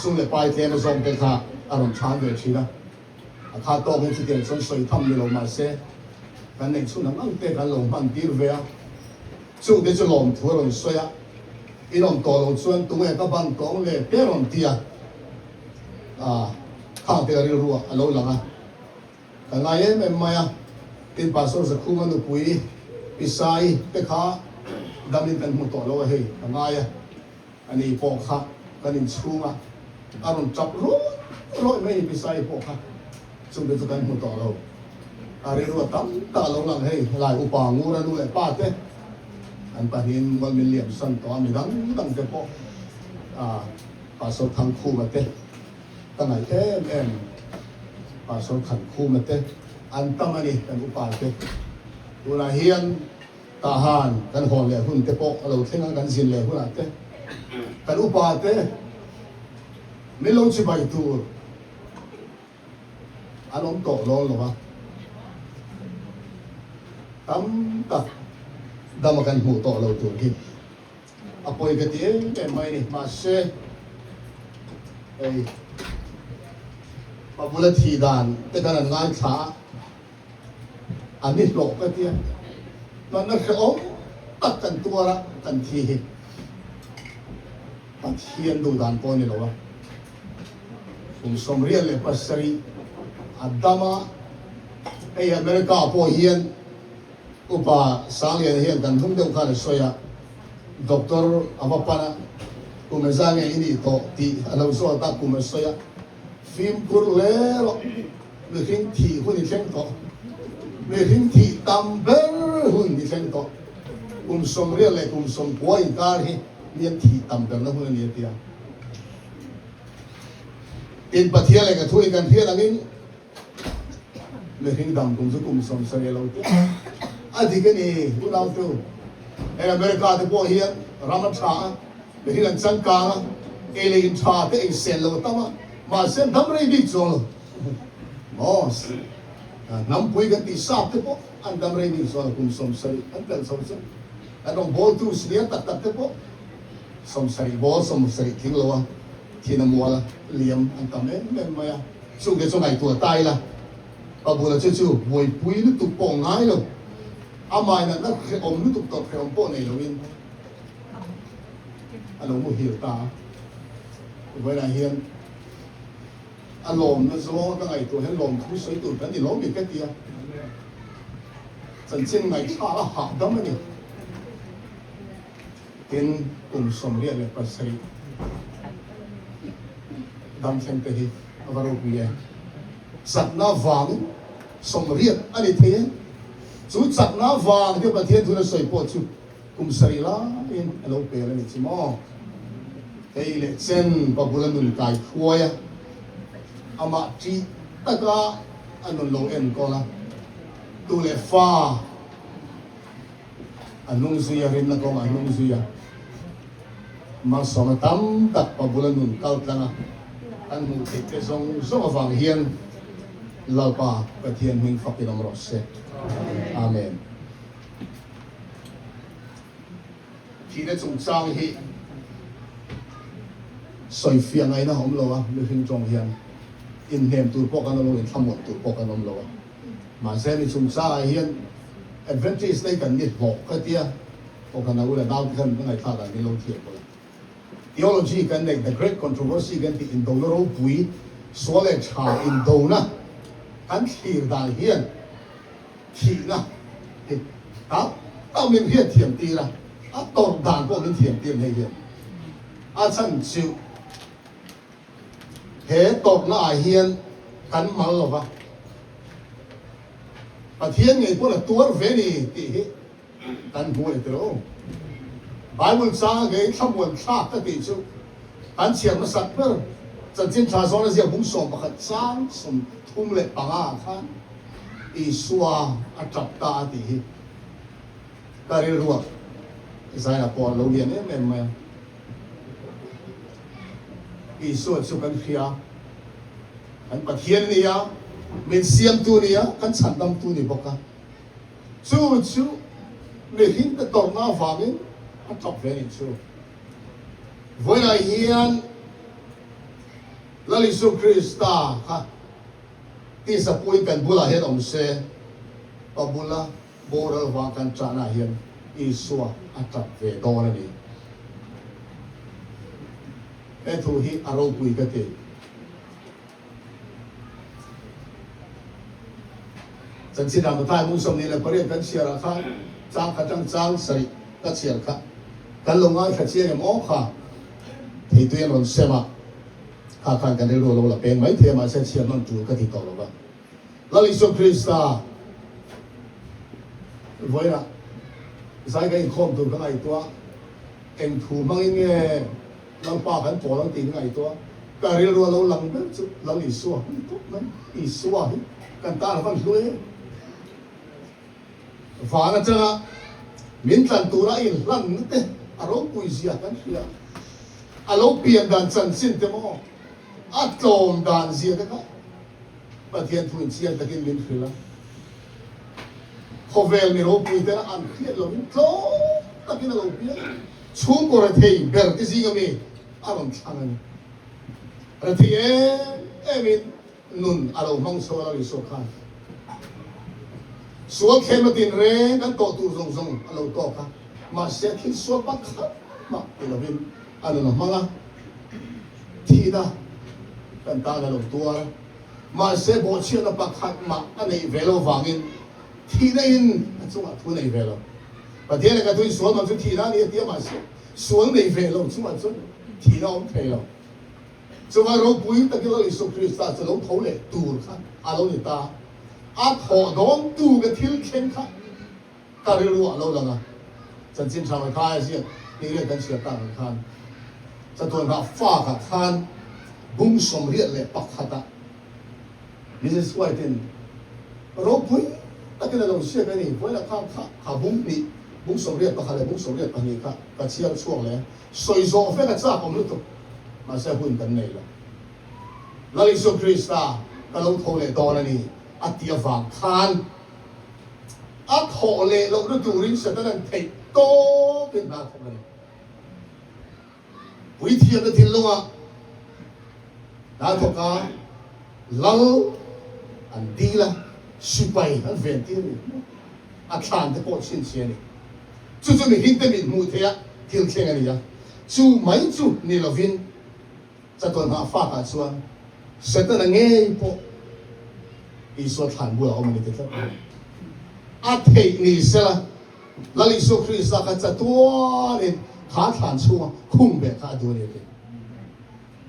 sum leh pai tlem a zawng te kha a rawn chhan ve thin a. A kha tawkin chutiang chuan sawi tham ni lo mahse kan neih chhun ang ang te kan lo hman tir ve a, chungte chu lawmthu a rawn sawi a, in awm tawh lo chuan tunge ka ban tawng le te rawn ti a, ah khang te ka rilru ah a lo lang a, ka ngai em em mai a, tin Pastor Zakhuma nupui Pi Sai te kha damin kan hmu tawh lo a hei ka ngai a. Ani pawh kha kan inchhung a, a rawn tap rawih rawih mai ni Pisai pawh kha chungte chu kan hmu tawh lo. A rilru a tam tak a lo lang hei, helai upa Ngura nu leh pa te an pahnihin mual min liam san tawh a, mi dang dang te pawh Pastor Thangkhuma te ka ngaih em em, Pastor Khankhuma te an tam a ni kan upa te. Tunah hian Tahan kan hawn leh hun te pawh a lo thleng a, kan zin leh hunah te kan upa te min lo chibai tur an awm tawh lawl lo a, tam tak dama kan hmuh tawh lo tur hi a pawi ka ti em em mai a ni. Mahse hei Pabula thi dan te khan an ngaithla a. A ni hlawh ka tia, hmanna hrehawm tak kan tuar a, kan thi hi Pathian duh dan pawh a ni lo a. Kum 97 a dam a, hei America pawh hian Upa Sangliana hian kan hnung deuh khan a sawi a, Doctor a va pan a, kum engzah nge i nih tawh tih a lo zawt a, kum a sawi a, fimkhur hle rawh. Mihring thih hun i thleng tawh. Mihring thih tam ber hun i thleng tawh. Kum 80 leh kum 90 inkar hi mi an thih tam berna hun a ni a ti a. Tin, Pathian leh ka thu in kan hriat angin mihring dam kum chu kum 70 a lo ti a. A dik a ni, unautu. Heng America te pawh hian ram a tha a, mihring an changkang a, ei leh in tha te ei sen lo a tam a, mahse an dam rei bik chuang lo. Boss, hnampui kan tih sap te pawh an dam rei nih chuan kum 70 an pelh chho chu. Kan rawn bawltu senior tak tak te pawh 70 bawl 70 tling lo a. Thina mual liam an tam em em mai a, chungte chu ngaihtuah ta ila, pa bula chu chu buaipui lutuk pawh ngai lo, amah in a na hrehawm lutuk tawp hrehawm pawh nei loin a lo muhil ta a. Vawiinah hian a lawmna zawng ka ngaihtuah hian lawmthu sawi tur kan ni lo mi ka ti a, chanchin ngaihthlak a hahdam a ni. Tin, kum 87 dam thleng te hi a va ropui e. Chakna vangin 80 a ni thei e. Chu chakna vang te Pathian thuna sawi pawh chu kum 7 laiin a lo pel a ni chu maw. Hei leh chen pa bula nun kai hruai a, amah ṭih taka a nun lo enkawl a, tu leh fa, A hnung zui a, rinna kawngah a hnung zui a, malsawmna tam tak pa bula nun kal tlang a, kan hmuh theih te zawng zawng avang hian Lalpa Pathian hming fakin awm rawh se. Amen. Thihna chungchang hi sawifiah ngaihna a awm lo a, mihring tawng hian inhnem tur pawh kan awm lo, inthlamuan tur pawh kan awm lo a. Mahse mi chungchangah hian Adventist nei kan ni hlawh ka tia, Kohhran a ula nau te khan ka ngaihthlak dan min lo thiam bawk a. Theology kan neih the great controversy kan tih indona ropui, sual leh tha indona kan thlir dan hian thihna hi tam tak min hriat thiam tir a, a tawrh dan pawh min thiam tir hei hian a chhan chu. He tawpna ah hian kan mal lo va, Pathian ngei pawn a tuar ve ni tih hi kan hmu a ni tilo. Bible changa ngei thlamuan thlak ka tih chu kan chhiar hmasak ber chanchin tha zawn a ziak bung 11 chang 35 ah khan Isua a tap ta a tih hi ka rilruah Zaina pawh a lo lian em em mai a. Isua chu kan hria, kan Pathian a ni a, min siamtu a ni a, kan chhandamtu a ni bawk a. Chu chu mihring te tawrhna avangin a tawp ve a nih chu. Vawiinah hian Lal Isu Krista kha tisa puiin kan bulah hian awm se, pa bula Boral vang kan chahna hian Isua a tap ve dawn a ni. He thu hi a ropui ka ti. Chanchin ah Mathai mung 28 kan chhiar ah khan chang khat atang chang sarih ka chhiar kha kan lo ngaithla chiang em aw kha theitui an rawn sem a, kha khan kan rilru a lo la peng mai thei a mahse chhiar hman tul ka ti tawh lo va. Lal Isua Krista vawiinah zai ka inkhawm tur ka ngaihtuah, eng thu hmangin nge Lalpa kan pawl ang tih ka ngaihtuah, ka rilru a lo lang ber chu Lal Isua hi tawp mai, Isua hi kan tan a van hlu em? Van atanga min tlan tura a inhlanna te a ropui zia kan hria, a lo pian dan chanchin te maw, a tlawm dan zia te kha Pathian thu in chiang takin min hrilh a, khawvel mi ropui tena an hriat lohin tlawm takin a lo piang a, chhungkaw rethei ber te zinga mi a rawn thlang a ni. Rethei em emin nun a lo hmang chho a lo Isua khan sual thlem a tin reng kan tawh tur zawng zawng a lo tawk a, mahse thil sual pakhat mah ti lovin a nun a hmang a. Thihna kan tan a lo tuar a, mahse bawhchhiatna pakhat mah a neih ve lo vangin thihna in a chungah thu nei ve lo. Pathian leh ka thuin sual man chu thihna a ni a ti a, mahse sual nei ve lo chungah chuan thihna a awm thei lo. Chuvang ropui takin Lal Isua Krista chu lo tho leh tur kha a lo ni ta. A thawh dawn tu ka thil thleng kha Ka rilru a lo lang a, chanchin tha mai kha a ziak tih riat kan chhiar tak ang khan chatuan nghah fak ah khan bung 81 ah Mrs White in ropui takin a lo ziak a ni. Vawilah khan kha kha bung hnih, bung 81 leh bung 82 kha ka chhiar chhuak leh a, sawi zawh vek a chak awm lutuk, mahse hun kan nei lo. Lal Isua Krista ka lo tho leh dawn a ni a tih avang khan A thawh leh lohna turin Satan-a'n theih tawpin hna a thawk a ni. Puithiamna thinlungah Hna thawk a, lal an dil a, sipai an ven tir ni maw? A thlan te pawh chhinchhiah a ni. Chu chu mihring te mit hmuh theih a thil thleng a ni a. Chu mai chu ni lovin chatuan hah fakah chuan Setana ngei pawh Isua thlan bulah a awm a ni ti tlat mai. A theih ni sela Lal Isua Krista kha chatuanin kha thlan chhunga khung beh kha a duh a ni a ti.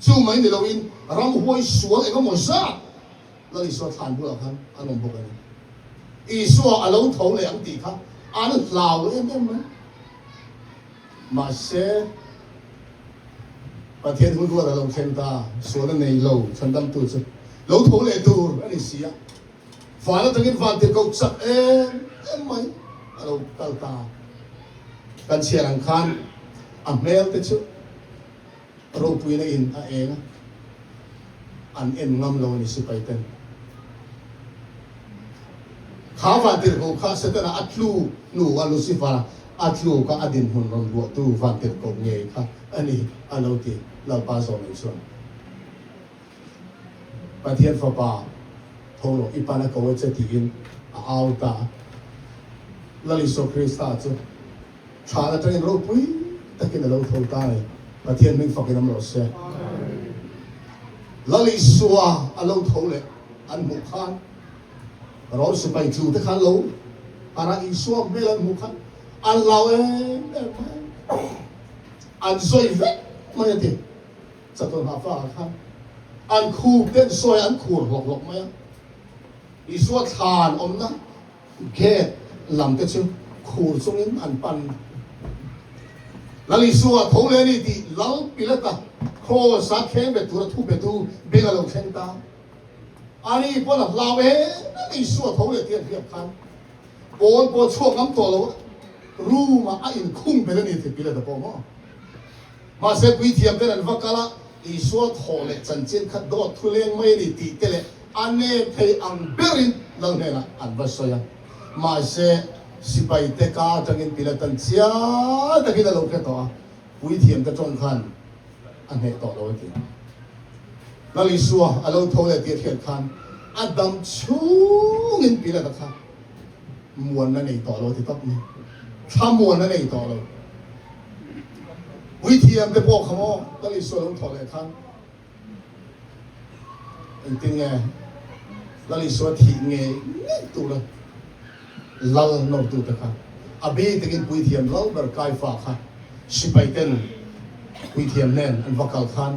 Chu mai ni loin ramhuai sual eng emaw zat Lal Isua thlan bulah khan an awm bawk a ni. Isua a lo tho leh ang tih kha an hlau em em mai. Mahse, Pathian hun ruat a lo thleng ta, sual a nei lo, chhandamtu chu lo tho leh tur a ni si a. Van atangin van tirhkoh chak em em mai a lo kal ta. Kan chhiar ang khan a hmel te chu ropuina in a eng a, an en ngam lo a ni sipai ten. Kha van tirhkoh kha Setana a tlu hnu a Lucifer-a a tluk a a dinhmun rawn ruahtu van tirhkoh ngei kha a ni a lo ti Lalpa zawmei chuan. Pathian Fapa, tho rawh, i pan a ko a che tiin a au ta a. Lal Isua Krista chu thlan atangin ropui takin a lo tho ta a ni. Pathian hming fakin awm rawh se. Lal Isua a lo tho leh an hmuh khan Rom sipai tlu te khan lo ara Isua hmel an hmuh khan an lau em em mai a, an sawi vek mai a ti. Chatuan hah fa ah khan an khup te an sawi a, an khur hlawk hlawk mai a. Isua thlan awmna gate lam te chu khur chungin an pan. Lal Isua tho leh a ni tih Lal Pilata kraws a thleng bet tura thu petu beng a lo thleng ta. Ani pawn a hlau em em Isua tho leh tih an hriat khan pawn pawh a chhuak ngam tawh lo a, room ah a inkhung ber a ni tih Pilata pawh maw? Mahse, puithiam ten an va kal a, Isua thawh leh chanchin kha dawt thu leng mai a ni tih te leh a nem thei ang berin Lal hnenah an va sawi a. Mahse, sipai te ka atangin Pilatan chiang takin a lo hre tawh a, puithiam te tawng khan a hneh tawh lo a ti. Lal Isua a lo tho leh tih a hriat khan a dam chhungin Pilata kha muanna nei tawh lo a ti tawp mai. Thlamuanna nei tawh lo. Puithiam te pawh kha maw Lal Isua lo thawh leh khan engtin nge Lal Isua thih ngei ngei tura lal nawrtu te kha a bi takin puithiam lal ber Kaifa kha sipai ten puithiam hnen an va kal khan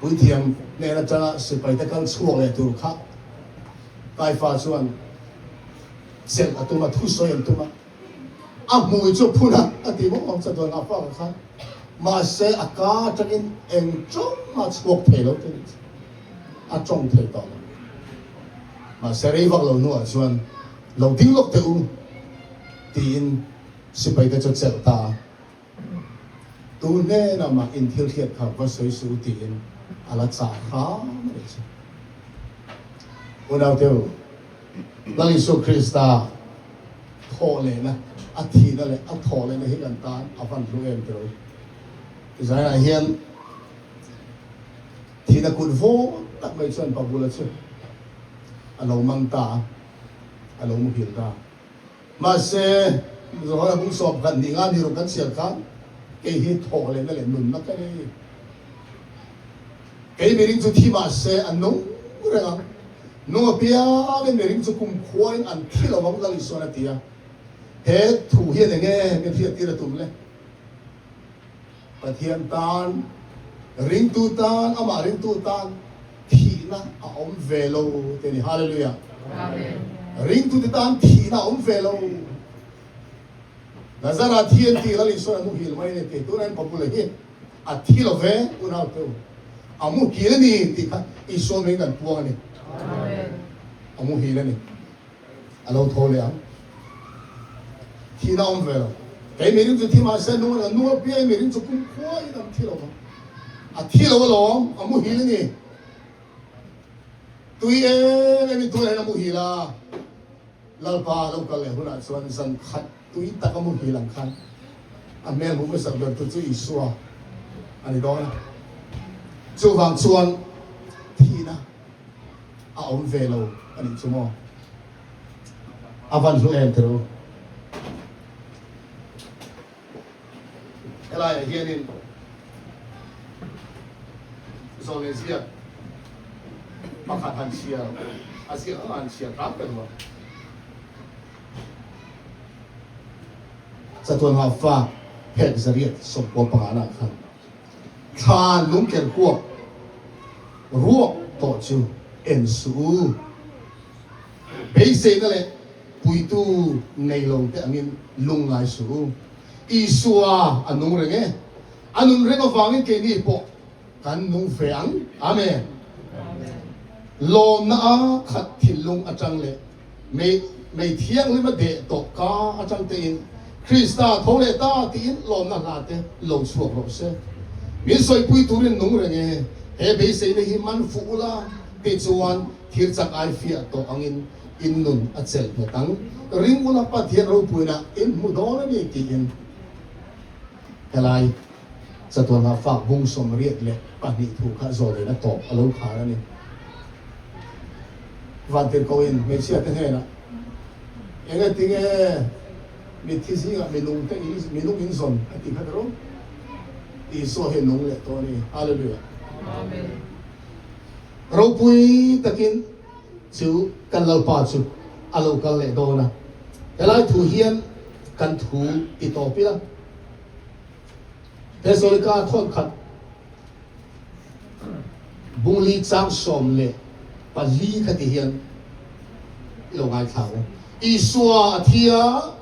Puithiam hnen atanga sipaite kal chhuak leh tur kha Kaifa chuan chelh a tum a, thusawi an tum a, a hmui chu phun a, a ti mawm awm chatuan ngah fak khan. Mahse a ka atangin eng tawng mah chhuak thei lo te nih chu a tawng thei tawh lo. Mahse rei vak lo hnuah chuan lo ding lawk teh u tiin sipaite chu chelh ta a. Tu hnenah mah in thil hriat kha va sawi suh u tiin a la chah hram a nih chu. Unau teu, Lal Isua Krista thawh lehna, a thihna leh a thawh lehna hi kan tan a van hlu em tiraw? Tizainah hian thihna kut vawt tak mai chuan Pabula chu a lo man ta a, a lo muhil ta. Mahse, Zohana bung sawm khat hnih nga ni ruk kan chhiar khan kei hi thawh lehna leh nunna ka ni. Kei miring chu thi mahse an nung reng ang. Nung apiangin miring chu kumkhuain an thi lo ang Lal Isuan a ti a. He thu hian eng nge min hriattir a tum le? Pathian tan, ringtu tan, amah ringtu tan thihna a awm ve lo ti a ni. Hallelujah! Ringtute tan thihna a awm ve lo. Lazara thi an tih Lal Isuan a muhil mai a ni tih tunah hian Pabula hi a thi lo ve unau te u. A muhil a ni tih kha Isua mei kan puang a ni. A muhil a ni. A lo tho leh ang. Thihna awm ve lo. Kei miring chu thi mahse nung a nung apiang miring chu kumkhua in an thi lo vang. A thi lo alawm, a muhil a ni. Tui em em in tunah hian a muhil a, Lalpa a lo kal leh hunah chuan zan khat tui tak a muhil ang khan a hmel hmu hmasak ber tu chu Isua a ni dawn a. Chuvang chuan thihna a awm ve lo a nih chu maw? A van hlu em tiro? Helaiah hianin zawlnei ziak pakhat han chhiar a ziak ang a han chhiar hram ka duh a. Chatuan ngah fa phek zariat 95 nah khan thlan lungker kuak ruak tawh chu en suh u. Beiseina leh puitu nei lo te angin lung ngai suh u. Isua a nung reng e. A nun reng avangin keini pawh kan nung ve ang. Amen. Lawmna a khat thinlung atang leh mei mei thianghlim a deh tawh ka atang tein Krista tho leh ta tiin lawmna hla te lo chhuak rawh se. Min sawipui turin nung reng e. He beiseina hi man fuh ula tichuan Thil chak ai fiah tawh angin in nun a chelh nghet ang. Ring ula Pathian ropuina in hmu dawn a ni tiin helai chatuan ah fak bung 82 thu kha zawlin a tawp a lo khar a ni. Vantirhkohin hmeichhia te hnenah, Engatinge mitthi zingah minung te in minung in zawn a ti kha ro? Isua hi nung leh tawh a ni. Hallelujah. Amen. Ropui takin chu kan Lalpa chu a lo kal leh dawn a, helai thu hian kan thu ti tawp ila. Thesalonika thawn khat bungli chang 14 kha ti hian i lo ngaithla u. Isua a thi a,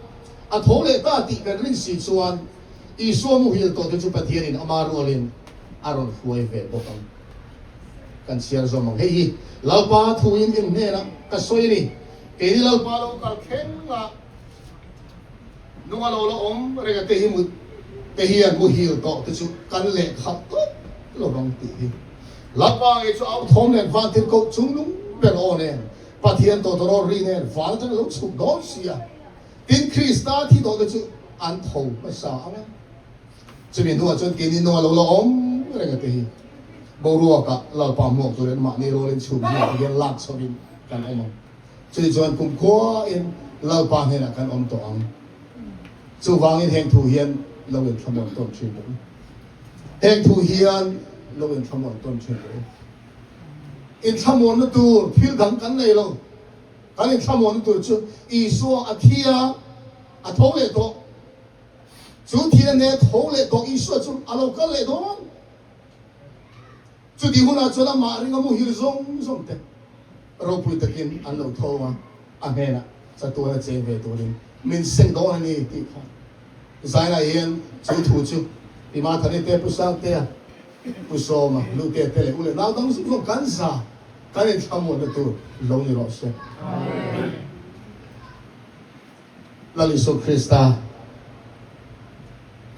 a tho leh ta tih kan rin si chuan Isua muhil tawh te chu Pathianin ama rualin a rawn hruai ve bawk ang. Kan chhiar zawm ang. Hei hi Lalpa thuin in hnenah ka sawi a ni. Keini Lalpa lo kal thleng a, nunga lo la awm reng a te hi mut te hian muhil tawh te chu kan leh khalh tawp lo vang tih hi. Lalpa ngei chu au thawm nen van thil koh chung nung ber aw nen Pathian tawtawrawl ri nen van atanga lo chhuk dawn si a. Tin Krista thi tawh te chu an tho hmasa ang a. Chumi hnuah chuan keini nunga lo la awm reng a te hi boruakah Lalpa hmuak turin mahni rualin chhum hmuak hian lak chhovin kan awm ang. Chumi chuan kumkhuain Lalpa hnenah kan awm tawh ang. Chuvangin heng thu hian lo inthlamuan tawn thin rawh u. Heng thu hian lo inthlamuan tawn thin rawh u. Inthlamuanna tur thil dang kan nei lo. Kan inthlamuanna tur chu Isua a thi a, a tho leh tawh. Chu thil ane tho leh tawh Isua chu a lo kal leh dawn. Chuti hunah chuan amah ringa muhil zawng zawng te ropui takin an lo tho a, a hnenah chatuan a cheng ve turin min seng dawn a ni tih kha Zainah hian chu thu chu Pi Mathani te, Pu Sangtea, Pu Sawma, Lutea te leh u leh nau dang zawng zawng kan za kan inthlamuanna tur lo ni rawh se. Amen. Lal Isua Krista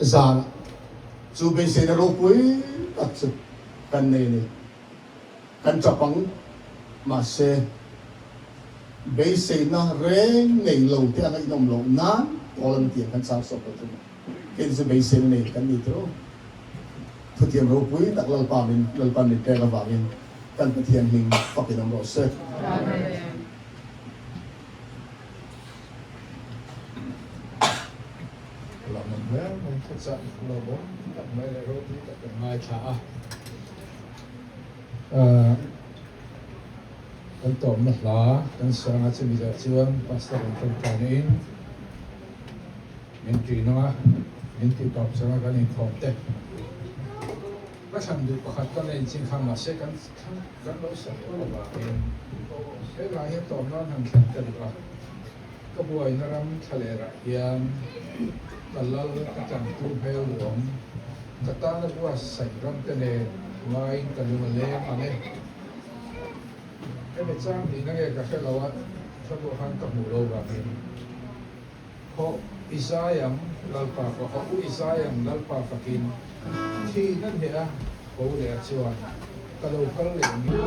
zan chu beiseina ropui tak chu kan nei a ni. Kan tap ang, mahse beiseina reng nei lo te a ngaihnawm loh nan pawl an ti ang kan chang sawk lo thung a. Kei chu beiseina nei kan ni tiro. Thutiam ropui tak Lalpa min Lalpan min pek avangin kan Pathian hming fakin awm rawh se. Amen. Lawmawm hle mai thuchah lawmawm tak mai leh ropui tak kan ngaithla a. Kan tawmna hla kan sanga chumi zawh chuan Pastor in tawngtaina in min ṭin anga min tih tawp changa kan inkhawm te. Ka thlan duh pakhat ka nei chin kha mahse kan kan lo sak tawh avangin he hla hian tawm nan han thlan ka duh a, ka buaina ram thlalerah hian ka lal ka tlantu hmel luam ka tana buatsaih ram te nen ngaiin ka lung a leng ang e. Hemi chang nihna nge ka hre lo a, thla khan ka hmuh lo vangin. Hawh i zai ang Lalpa fa hawh u i zai ang Lalpa fakin thi na hneh a ho leh a chuan ka lo kal leh nge.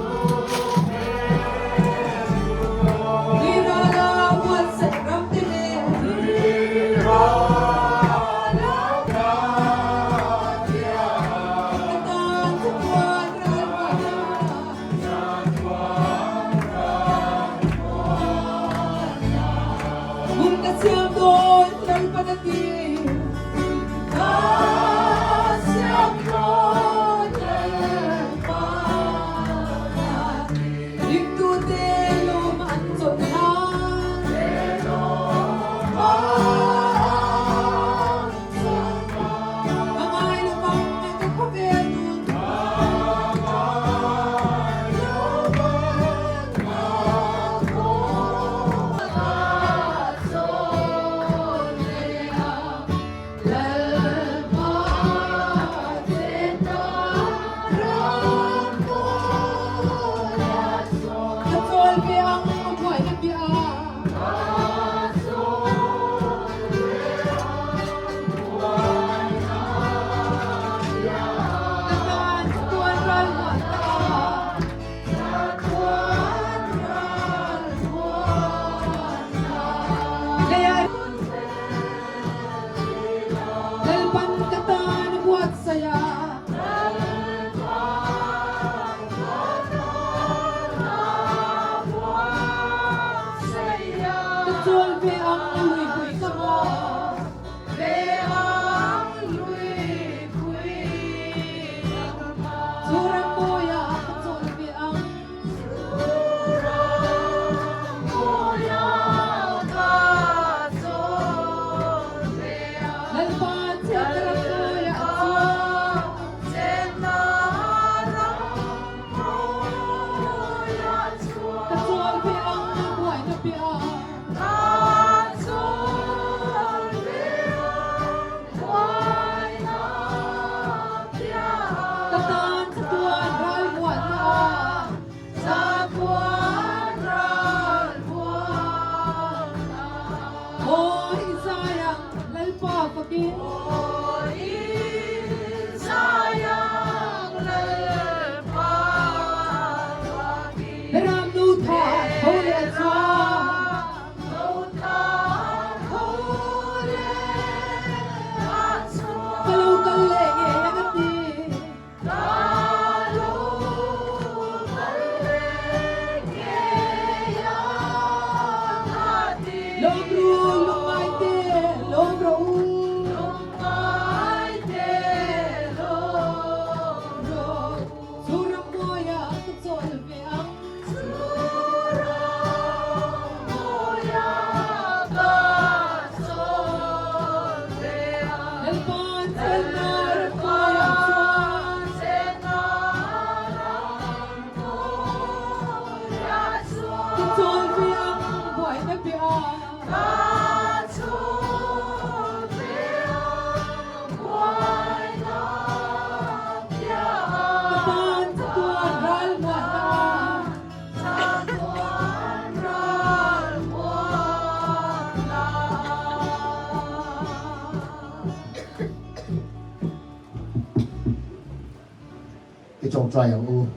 tawngtai ang u.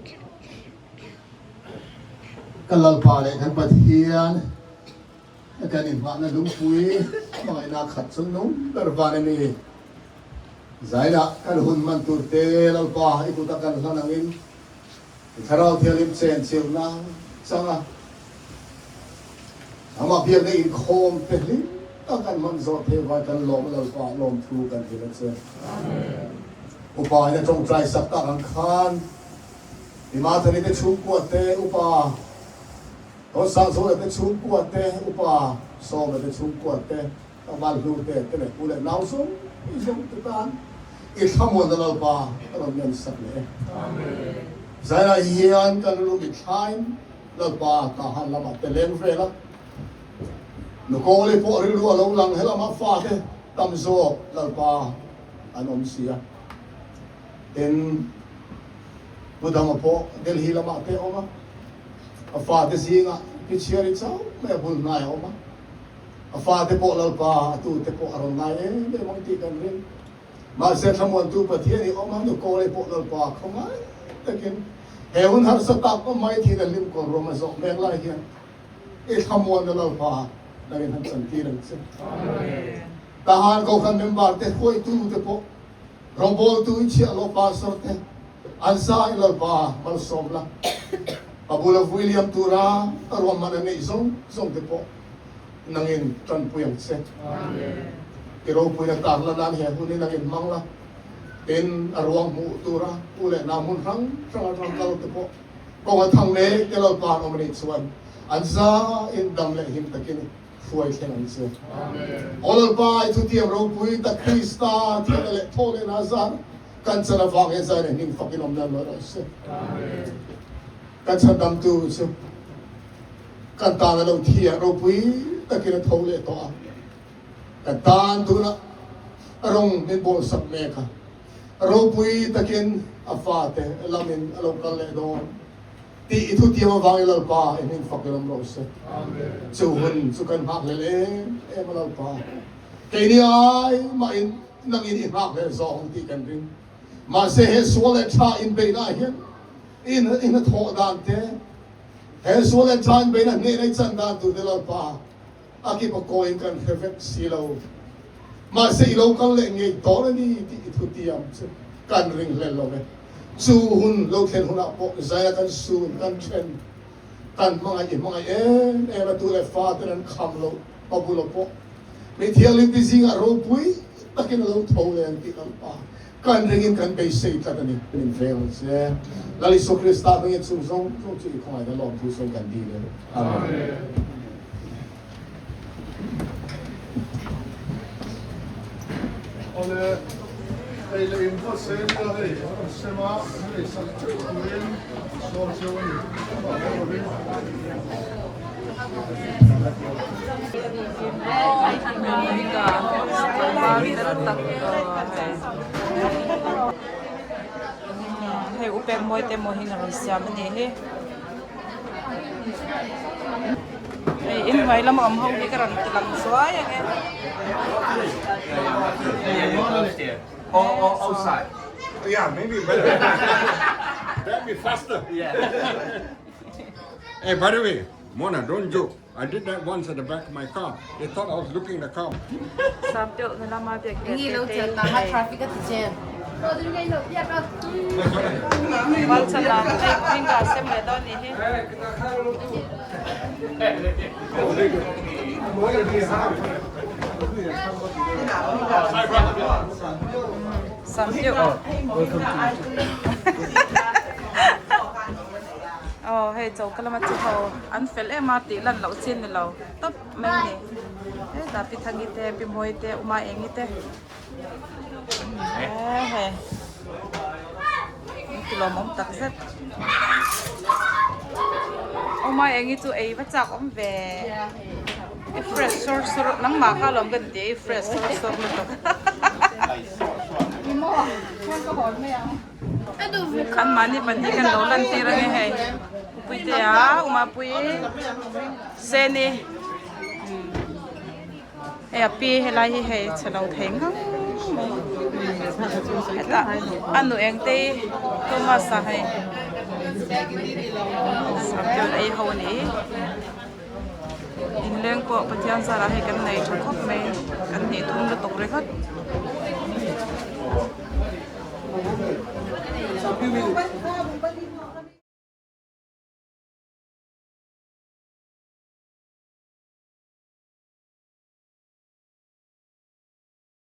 Kan Lalpa leh kan Pathian kan inhmahna lungpui hmangaihna khat chu nung ber van a ni. Zainah kan hun hman tur te Lalpa i kuta kan hlan angin i Thlarau Thianghlim chen chilhna chang a, amah biakna inkhawm te hlim tak an hman zawh theih vai kan lawm a Lalpa lawmthu kan hrilh a che. Upa in a tawngtai sak tak ang khan Imathani te chhungkua te upa Tawnsangzawla te chhungkua te upa Sawma te chhungkua te Tlangval hlu te te leh pu leh nau zawng zawng te tan i thlamuan a Lalpa ka rawn ngen sak leh e. Zairah hian kan lu mithlain Lalpa Tahan lamah te leng vel a, Nukawli pawh rilru a lo lang helam a fate tam zawk Lalpa an awm si a. Tin, Pu Dama pawh Delhi lamah te a awm a, a fate zingah Pi Chhiari chauh mai a bul hnai a awm a. A fate pawh Lalpa, a tute pawh a rawn ngai em em ang tih kan ring. Mahse thlamuantu Pathian i awm a, nu Kawlei pawh Lalpa khawngaih takin he hun harsa tak awm mai thin a hlim kawl ruam a zawh mek lai hian i thlamuanna Lalpa nangin han chantir ang che. Tahan Kohhran member te hruaitu te pawh rawngbawltu i chhiah lo pastor te an sa i Lalpa malsawm la, a bula vui liam tura a ruahman a neih zawng zawng te pawh nangin tanpui ang che. I ropuina tar la nan he hun hi nangin hmang la, tin a ruang hmuh tura u leh nau hmun hrang hrang atang kal te pawh kawng a thang mek te Lalpa an awm anih chuan an za in dam leh him takin hruai thleng ang che. Aw Lalpa, i thutiam ropui tak Krista thianna leh thaw leh na zar kan chan avang hian zai leh hming fakin awm nan rawh se. Kan chhandamtu chu Kan tan a lo thi a, ropui takin a tho leh tawh a. Kan tan tunah rawng min bawlsak mek a, ropui takin a fate lamin a lo kal leh dawn tih i thutiam avangin Lalpa i hming fak i rawm rawh se. Chu hun chu kan nghakhlel em em a Lalpa, keini ai mahin nangin i nghakhlel zawk ang tih kan ring. Mahse he sual leh tha inbeihna ah hian i hnathawh dan te, He sual leh ṭhain bein a hnehna i chan dan tur te Lalpa a kip a kawiin kan hre vek si lo. Mahse i lo kal leh ngei dawn a ni tih i thutiam chu kan ring hlel lo ve. Chu hun lo thlen hunah pawh zaia kan sun, kan ṭhen, kan hmangaih i hmangaih em em a tu leh fa ten an kham loh pa bula pawh mi thianghlim ti zingah ropui takin a lo tho leh ang tih Lalpa Kan ringin kan beisei tlat a ni. Min veng ang che. Lal Isua Krista hmingin chung zawng zawng chu i khawngaihna lawmthu sawi kan dil e. Amen. Awle, hei leh in buatsaih a nia hei, an rawn sem a, an lei sak teuh turin sawm cheu a ni, amah haw lovin. Hei u pek mawi te maw hi rawn siam a nih hi hei inhnuai lama awm ho hi ka rawn ti lang zuai ang e. Hey, by the way, Mona, don't joke. I did that once at the back of my car. They thought I was looking the car. Aw hei choka lama chu ho an fel em a tih lan loh chin ni lo tawp mai a ni hetah pi Thangi te pi Mawi te Uma Engi te eee hei an ti lawmawm tak zet Uma Engi chu ei va chak awm ve i fresh sawr sawr nangmah kha alawm ka inti i fresh sawr sawr lutuk. An mahni pahnih kan lo lan tir ange hei Puitea Umapui Seni hei a pi helai hi hei chhe lo thei ngang mai. Hetah a nu eng te hi Thomas a hei sapte an ei ho a ni. Inleng pawh Pathian zarah hei kan nei tha khawp mai kan hnih thum lutuk ringawt.